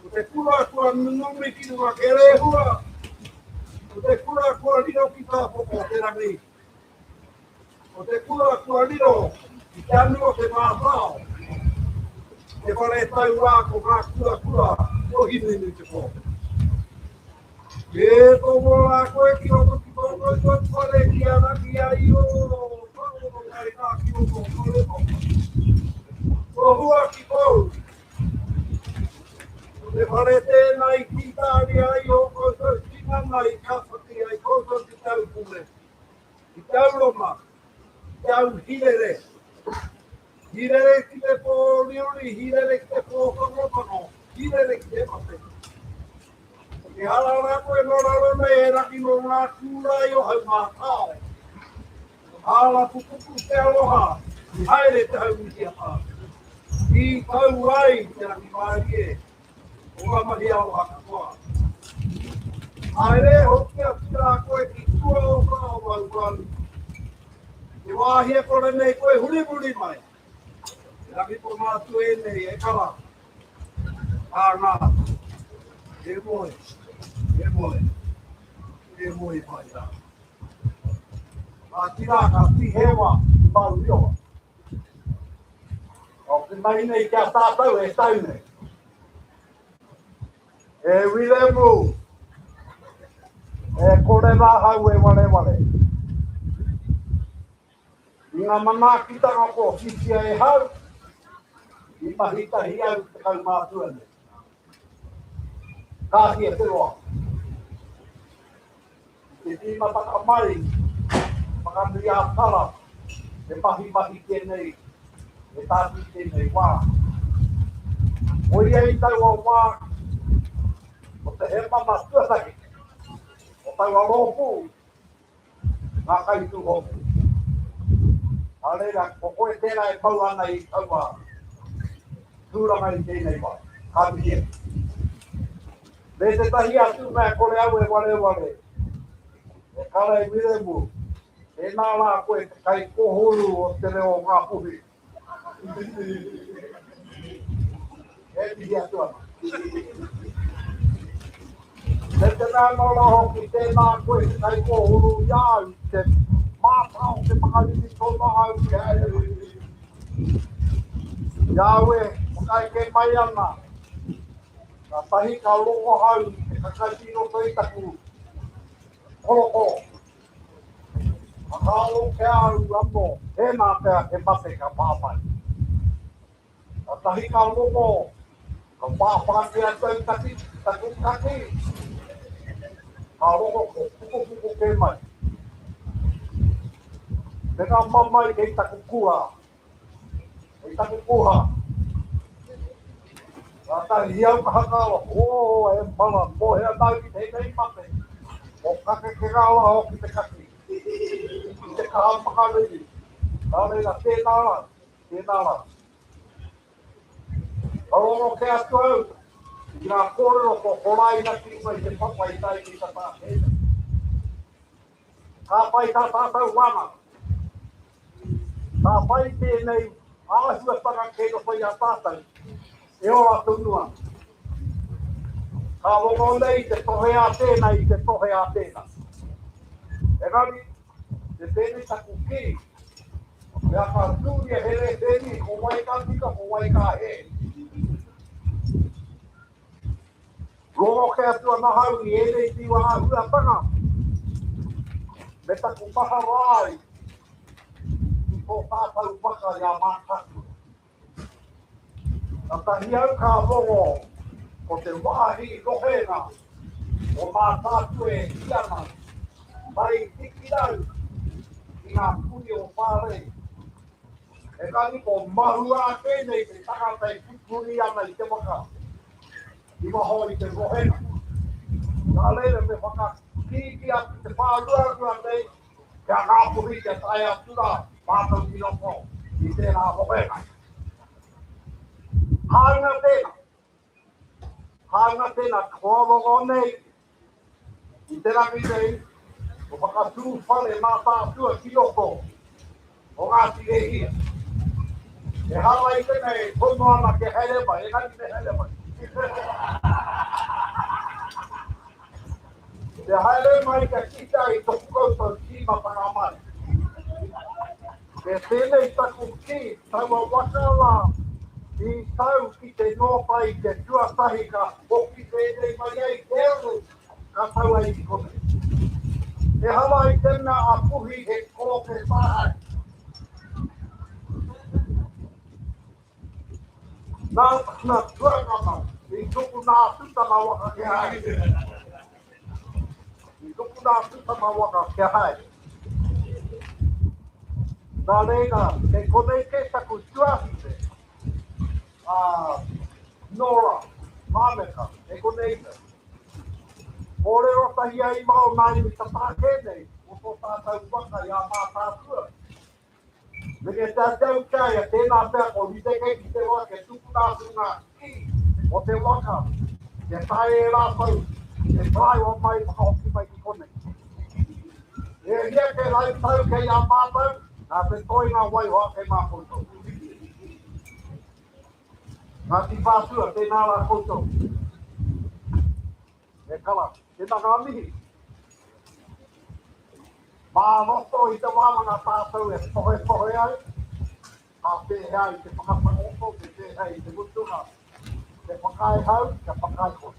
Ko te kura kua nunumi ki runga ke rēhua, ko te kura kua riro ki tāpoko o te rangi, ko te kura kua riro ki te anu o te mātao, te whare tauā ko ngā kura kura o Hinuinuitepō. E tomo rā koe ki roto ki tō koutou whare ki a Rangi a Io, whakarongo mai rā ki roto o tō papa. Tohua ki kou. Ko te whare tēnā i tītāria ai ō koutou tinana i kāwhaki ai koutou ki te aupure, ki te auroma, ki te auhirere. Hīrere ki te pōuriuri, hīrere ki te pōpangopango, hīrere ki te mate. Ehara rā koe nō raro nei e raki nō ngā kūrae o Haumātao. Hāla pupuku te aroha, i haere te hau mihiata. I tau ai te rangimārie o ngā mahi aroha katoa. Haere hoki atu rā koe ki tua o Tāwauwau. Te wāhi e kore nei koe hurimuri mai. E rangi ko ngā atu ēnei e kara. Kā ngā. E moe. E moe. E moe mai rā. Ka tira, ka tihewa, mauri ora. O te mahi nei ki a tātou e tau nei. E Wiremu, e kore rā hau e wareware. I ngā manaakitanga kua whiwhia e hau, i mahi tahi au te kaumātua nei. Kāti e te roa. I te tīmatanga mai, whakanui ā-tara, he mahimahi tēnei, he tātui tēnei wā. Koia i taua wā, ko te hemana tuatahi o taua rōpū, ngā kaitūhono. Nā reira, ko koe tērā e mau ana i taua tūranga i tēnei wā. Ka mihi atu. Me tētahi atu mea kore au e wareware, e kara e Wiremu, tēnā rā koe te kaikohuru o te reo o Ngāpuhi. E mihi atu ana. Me te mea anō rā hoki, tēnā koe te kaikohuru i a au, te mātao, te makariri tonu au ki a I a au e whakaeke mai ana, Kātahi ka rongo hau te kakari i roto i taku korokoro. Whakaaro ki a au anō, tēnā pea he mate ka pā mai. Kātahi ka rongo, ka pāpātia atu au taki, taku kaki, ka rongo ko pukupuku kē mai. Me ngā mamae kei taku kura, Kei taku koha. Kātahi au ka whakaaro, oh, e mara, mō hea tāu ki tēnei mate? Mō kake ke ngā rā hoki te kaki. I te kaha makariri. Nā reira, tēnā rā, tēnā rā. Ka rongo kē atu au i ngā kōrero kua horaina ki runga i te papa i tae ki ta tātou. Ka pai tā tātou wānanga. Ka pai tēnei āhuatanga kei roto i a tātou e ora tonu ana. Ka rongo nei i te tohe a tēnā, i te tohe a tēnā. Engari, Me pēnei taku kī, mea ka tūria he rēwhēnui, ko wai ka tika, ko wai ka hē. Rongo kē atu ana hau i ēnei tīwa āhuatanga, me taku mahara ai i tō tātou waka i a Mātaatua. Katahi au ka rongo ko te wāhi rohenga o Mātaatua e kī ana, mai Tikirau ki ngā puni o Whārei. Engari ko Mahua ake nei te tangata e pupuri ana i te waka i waho i te rohenga. Nā reira me whakakīkī atu te whāruarua nei Kia Ngāpuhi kia tae atu rā mātou ki roto i tērā rohenga. Hāunga tēnā, hāunga tēnā kua rongo nei i te rangi nei ko whakatū whare mātātua ki roto o Ngāti Rēhia. Ehara i te mea e tono ana kia haere mai, engari me haere mai. Te haere mai kia kitea i toku koutou tīmatanga mai. Me pēnei taku kī, taua waka rā i tau ki te nōta i te tuatahi ka hoki pēnei mai ai te uru ka tau ai ki konei. Ehara i te mea a Puhi he kōke tāhae. Nā tana tuakana i tukuna atu tana waka kia haere. I tukuna atu tana waka kia haere. Nā reira, kei konei kē taku tuahine, a Nora Māmeka, kei konei ia. Kōrero tahi ai mao nā iwi tata kē nei o tō tātou waka i a Mātaatua. Me te tatau kia ia, tēnā pea ko rite kei ki te roa kia tukuna atu ngā kī o te waka, kia taea e rātou te taraiwa mai whakahoki mai ki konei. E hia te rautau kei a mātou, nā te toenga waiho ake mā koutou. Ngāti Whātua, tēnā rā koutou. E kara, tēnā ngā mihi. Mā roto i te wānanga tātou e tohetohe ai, ka pēhea i te whakatakoto, me pēhea i te mutunga, te whakaae hau, kia whakaae kore.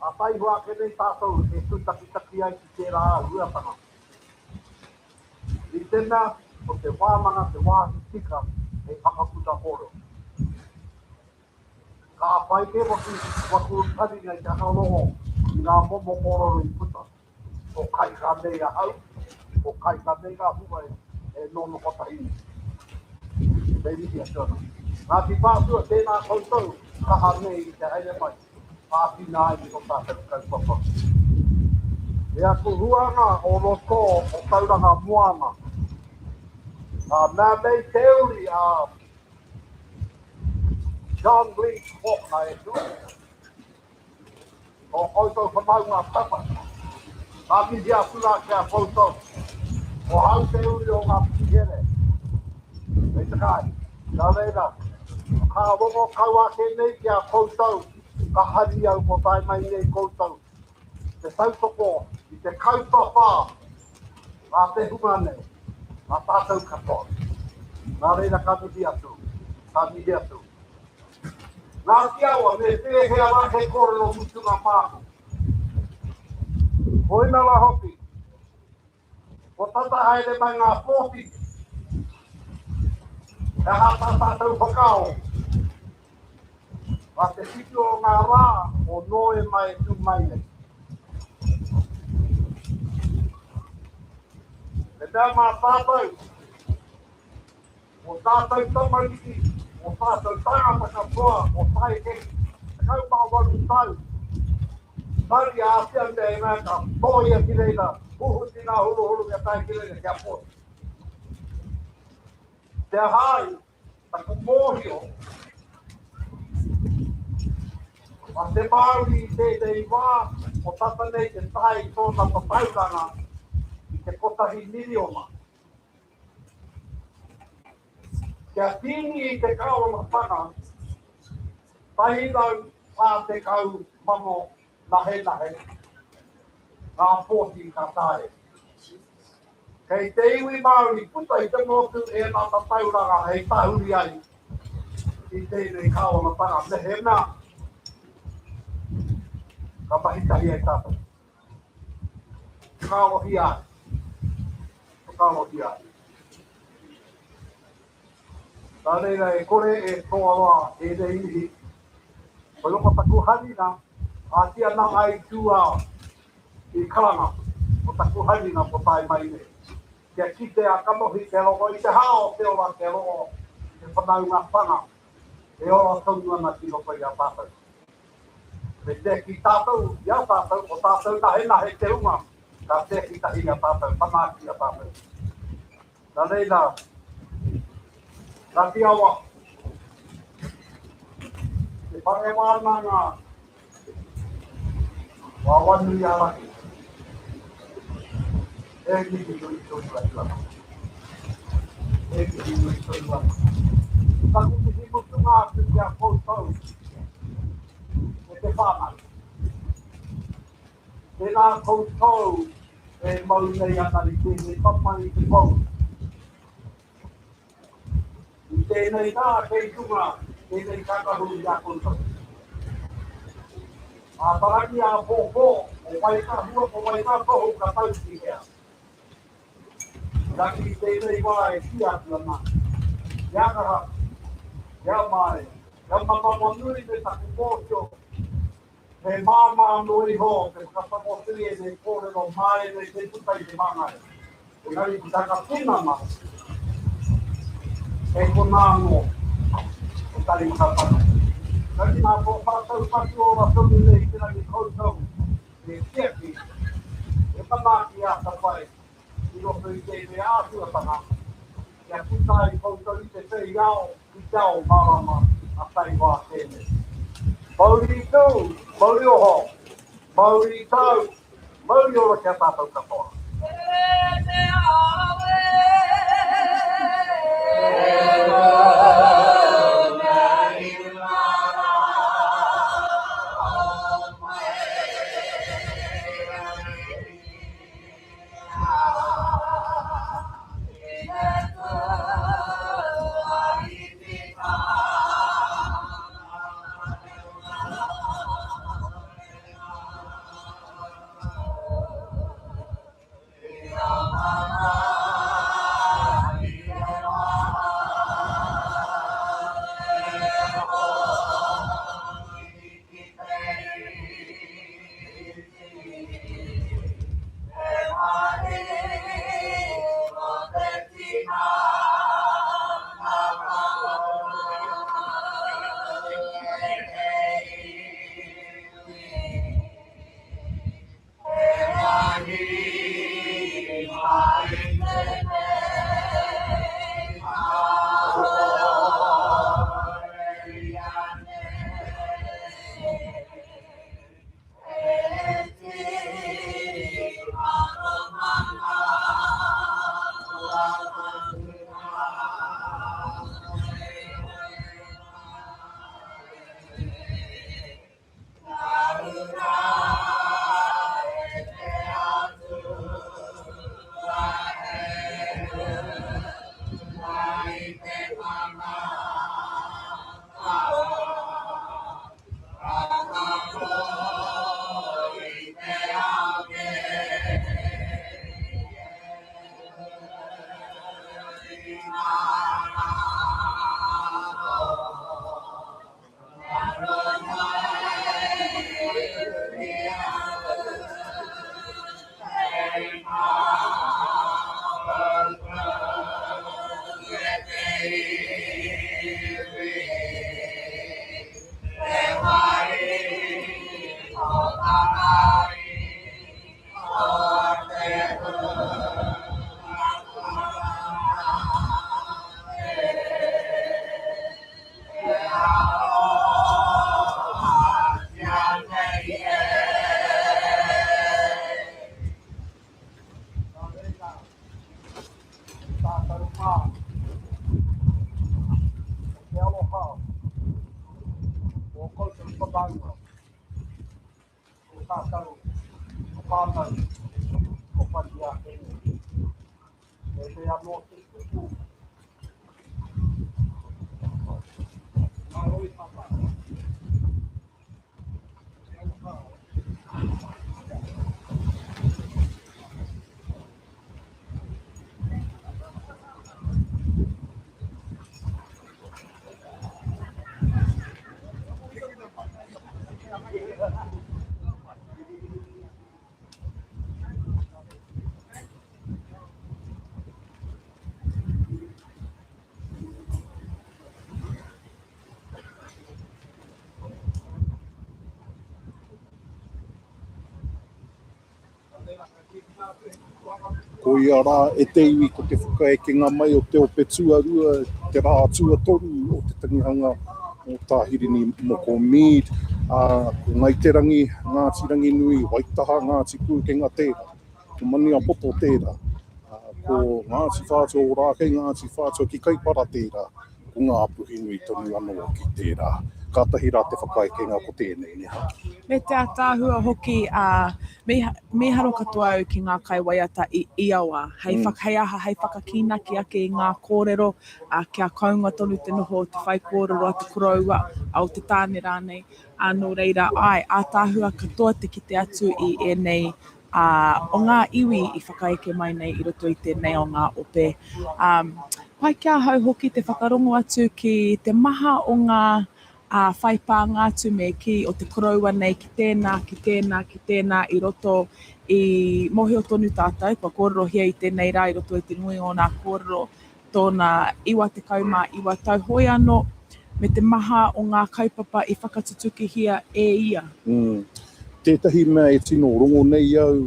Ā taihoa ake nei tātou e tūtakitaki ai ki tērā āhuatanga. I te mea, ko te wānanga te wāhi tika hei whakaputa kōrero. Ka pai kē waku, waku taringa i te whakarongo i ngā momo kōrero i puta. Ko Kaika nei ahau, ko Kaika nei ngā hunga e, e nonoko tahi nei. Me mihi atu ana. Ngāti Whātua, tēnā koutou, kaha nei i te haere mai, āwhina ai i tō tātou kaupapa. E aku huanga o roto o Tauranga Moana, ngā mea nei te uri a John Glenn Faulkner e tū. Tō koutou whanaunga tata. Ka mihi atu rā ki a koutou. Ko hau te uri o ngā pihere. Kei te kāi. Nā reira, ka rongo kau ake nei ki a koutou, ka hari au ko tae mai nei koutou. Te tautoko i te kaupapa a te hunga nei, a tātou katoa. Nā reira ka mihi atu, ka mihi atu. Ngāti Awa, me pēhea rā he kōrero mutunga māku? Koina rā hoki, kua tata haere mai ngā pōti. He aha tā tātou whakaaro? Mā te whitu o ngā rā o Nōema e tū mai nei. He mea mā tātou, O tātou tamariki, o tātou tāngata katoa o Taihei, 18 tau, tari ātea mea i mea ka tōia ki reira, huhuti ngā huruhuru kia tae ki reira kia pōti. Te aha ai, taku mōhio, a te Māori i tēnei wā, ko tata nei te tae i tōna tatauranga i te kotahi miriona. Kia tīni i te kāwanatanga, 140,000 nahenahe ngā pōti ka taea. Kei te iwi Māori puta i te motu ēnā tatauranga hei tahuri ai i tēnei kāwanatanga mehemea ka mahi tahi ai tātou. Whakaarohia ai. Whakaarohia ai. Nā reira e kore e toa roa ēnei mihi. Ko roto taku harina, ātia nā ai tūā i karanga, ko taku harina ko tae mai nei. Kia kite a kanohi kia rongo i te hā o te ora kia rongo i te whanaungatanga e ora tonu ana ki roto i a tātou. Me tiaki tātou i a tātou, ko tātou nahenahe te hunga ka tiaki tahi i a tātou, manaaki i a tātou. Nā reira, Ngāti Awa, te whare wānanga o Awanuiārangi, e mihi nui tonu atu ana. E mihi nui tonu ana. Taku mihi mutunga atu ki a koutou e te whānau. Tēnā koutou e mau nei ana i tēnei papa i te pou. I tēnei rā kei runga tēnei kākahu i a koutou. Ā tarangi āpōpō, ko wai ka hua, ko wai ka tohu ka tau ki hea. Engari i tēnei wā e kī atu ana, kia kaha, kia māia, kia manawanui me taku mōhio He māmā noa iho te whakatakoto i ēnei kōrero mā ēnei kei puta i te māngai. Engari ki taka tinana, kei konā anō te tari whakatanga. Engari nā tō tātou whatu ora tonu nei i te rangi koutou e tiaki, e manaaki ā-tapai i roto i tēnei āhuatanga kia puta ai koutou i te whei ao ki te ao mārama a Taiwā tēnei. Mauri tū, mauri oho, mauri tau, mauri ora ki a tātou katoa. E te awe e mōna i runga rā o koe. Ā, ko te aroha o ō koutou whanaunga, ko tātou, ko whānau, ko Whariākene. Tēnei anō te kupu Ngā roimata. Te aroha. Koia rā e te iwi ko te whakaekenga mai o te ope tuarua, te rā tuatoru o te tangihanga o Tā Hirini Moko Mead, ā, ko Ngāi Te Rangi, Ngāti Ranginui, Waitaha, Ngāti Pūkenga tērā, ko Maniapoto tērā, ā, ko Ngāti Whātua Ōrākei, Ngāti Whātua ki Kaipara tērā. Ko ngā puhinui tonu anō ki tērā. Kātahi rā te whakaekenga ko tēnei, nē hā? Me te ataahua hoki, ā, mīharo katoa au ki ngā kaiwaiata i ia wā. Hei whaka, hei aha, hei whakakīnaki ake i ngā kōrero, ā, kia kounga tonu te noho o te whaikōrero a te koroua, a o te tāne rānei. Ā, nō reira, āe, ātaahua katoa te kite atu i ēnei ā, o ngā iwi i whakaeke mai nei i roto i tēnei o ngā ope. Ā, pai ki ahau hoki te whakarongo atu ki te maha o ngā ā, whai pānga atu me kī o te koroua nei ki tēnā, ki tēnā, ki tēnā i roto i mōhio tonu tātou, kua kōrerohia i tēnei rā i roto i te nui o ngā kōrero tōna 99 tau hoi anō, me te maha o ngā kaupapa i whakatutukihia e ia. Mm. Tētahi mea e tino rongo nei au,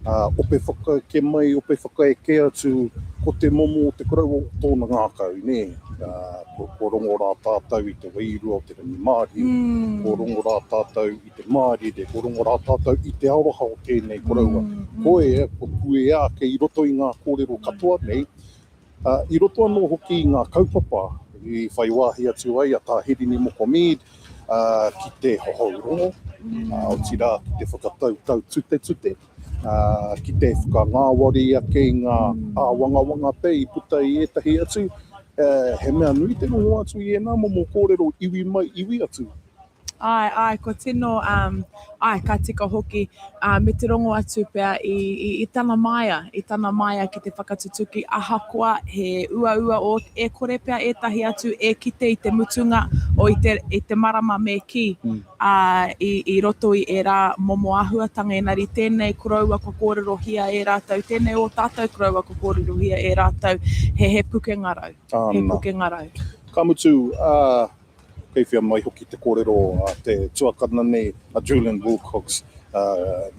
ā, ope whakaeke mai, ope whakaeke atu, ko te momo o te koroua o tōna ngākau, nē? Ā, ko, ko rongo rā tātou i te wairua o te rangimārie, mm. ko rongo rā tātou i te mārire, ko rongo rā tātou i te aroha o tēnei koroua. Mm, mm. Koe, ko puea ake i roto i ngā kōrero katoa nei, Ā, i roto anō hoki i ngā kaupapa i whai wāhi atu ai a Tā Hirini Moko Mead, ā, ki te hohou rongo, ā, otirā ki te whakatau taututetute, ā, ki te whakangāwari ake i ngā āwangawanga pea i puta i ētahi atu, ā, he mea nui te rongo atu i ēnā momo kōrero iwi mai, iwi atu. Āe, āe, kua tino, um, āe, ka tika hoki, uh, me te rongo atu pea i, i, i tana māia, i tana māia ki te whakatutuki, ahakoa he uaua o, e kore pea ētahi atu e kite i te mutunga o i te, i te marama me kī, mm. uh, i, i roto i ērā momo āhuatanga, engari tēnei koroua kua kōrerohia e rātou, tēnei o tātou koroua kua kōrerohia e rātou, he, he pukenga rau, he pukenga rau. Ka mutu, uh, Kei whea mai hoki te kōrero a te tuakana nei, a Julian Wilcox,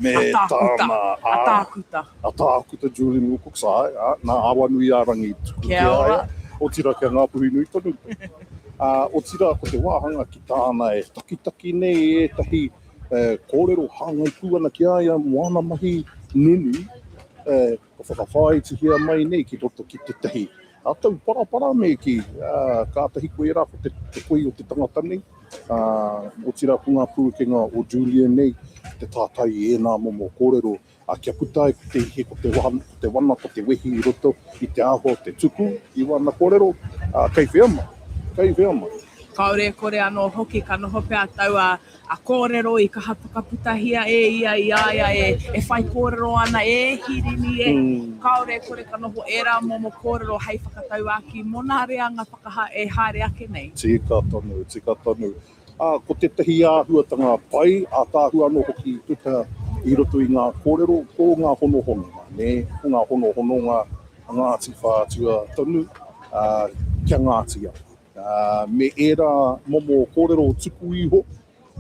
me tāna... A tākuta. A tākuta Julian Wilcox, āe, ā, nā Awanuiārangi tuku ki a ia, otirā ki a Ngāpuhi-nui tonu. Ā, otirā ko te wāhanga ki tāna e takitaki nei i ētahi kōrero hāngai pū ana ki a ia mō āna mahi nunui, Ka whakawhāitihia mai nei ki roto ki tētahi tauparapara me kī, ā, kātahi koe rā ko te, te koi o te tangata nei, ā, otirā ko ngā pūkenga o Julian nei, te tātai i ēnā momo kōrero, ā, kia puta ai ko te ihe, ko te waha, ko te wana, ko te wehi i roto i te āhua o te tuku i wāna kōrero, ā, kei whea mai, kei whea mai. Kāore e kore anō hoki ka noho pea taua A kōrero i kaha whakaputahia e ia i a ia e, e whaikōrero ana, e Hirini e, kāore e kore ka noho ērā momo kōrero hei whakatauākī mō nā reanga whakaha e haere ake nei. Tika tonu, tika tonu. Ā, ko tētahi āhuatanga pai, ātaahua anō hoki i puta i roto i ngā kōrero, ko ngā honohononga, nē, ko ngā honohononga a Ngāti Whātua tonu, ā, kia Ngāti Awa. Ā, me ērā momo kōrero tuku iho,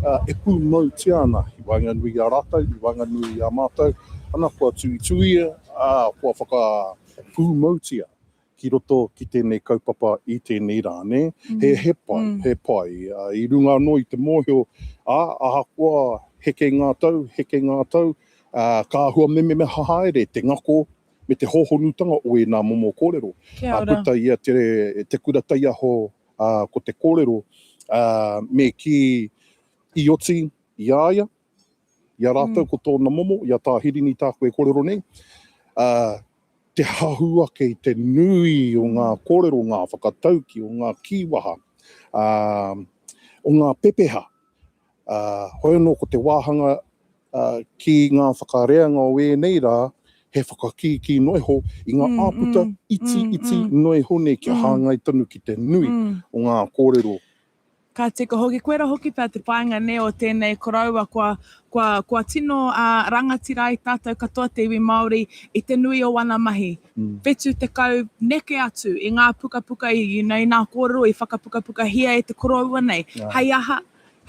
ā, e pūmautia ana i waenganui i a rātou, i waenganui i a mātou, ana kua tuituia, ā, kua whakapūmautia ki roto ki tēnei kaupapa i tēnei rā, nē? He, he pai, he pai. Ā, i runga anō i te mōhio, ā, ahakoa heke ngā tau, heke ngā tau, ā, ka āhua mememeha haere te ngako, me te hōhonutanga o ēnā momo kōrero. Kia ora. Puta i a te, te kura taiaho, ā, ko te kōrero, ā, me kī i oti i a ia, i a rātou ko tōna momo, i a Tā Hirini tāku e kōrero nei, ā, te hahū ake i te nui o ngā kōrero, ngā whakatauki, o ngā kīwaha, ā, o ngā pepeha. Ā, hoi anō ko te wāhanga ki ngā whakareanga o ēnei rā, he whakakīkī noa iho i ngā āputa itiiti noa iho nei kia hāngai tonu ki te nui o ngā kōrero. Ka tika hoki, koira hoki pea te painga nē o tēnei koroua kua, kua, kua tino rangatira ai tātou katoa te iwi Māori i te nui o ana mahi. 70 neke atu i ngā pukapuka i, you know, i ngā kōrero i whakapukapukahia e te koroua nei. Hei aha?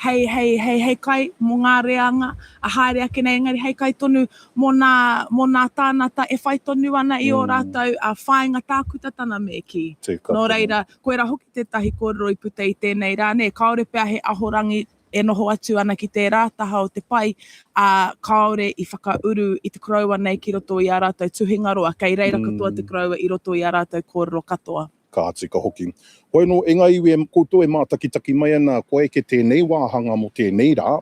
Hei, hei, hei, hei kai mō ngā reanga a haere ake nei, engari hei kai tonu mō nā, mō nā tānata e whai tonu ana i ō rātou whāinga tākutatana me kī. Nō reira, koirā hoki tētahi kōrero i puta i tēnei rā, nē, kāore pea he ahorangi e noho atu ana ki tērā taha o te pae, ā, kāore i whakauru i te koroua nei ki roto i ā rātou tuhinga roa, kei reira katoa te koroua i roto i ā rātou kōrero katoa. Ka tika hoki. Hoi anō, e ngā iwi e koutou e mātakitaki mai ana, kua eke tēnei wāhanga mō tēnei rā,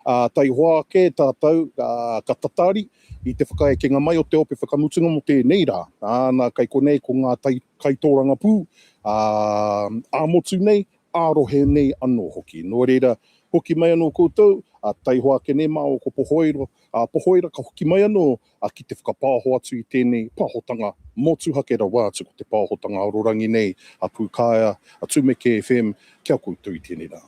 ā, taihoa ake tātou, ā, ka tatari i te whakaekenga mai o te ope whakamutunga mō tēnei rā. Ā, nā, kei konei ko ngā tai, kaitōrangapū, ā, ā-motu nei, ā-rohe nei anō hoki. Nō reira, hoki mai anō koutou, ā, taihoa ake nei mā o ko Pohoiro, ā, Pohoira ka hoki mai anō, ā, ki te whakapāho atu i tēnei pāhotanga motuhake rawa atu ko te pāhotanga arorangi nei a Pūkāea, a Tumeke FM ki a koutou i tēnei rā.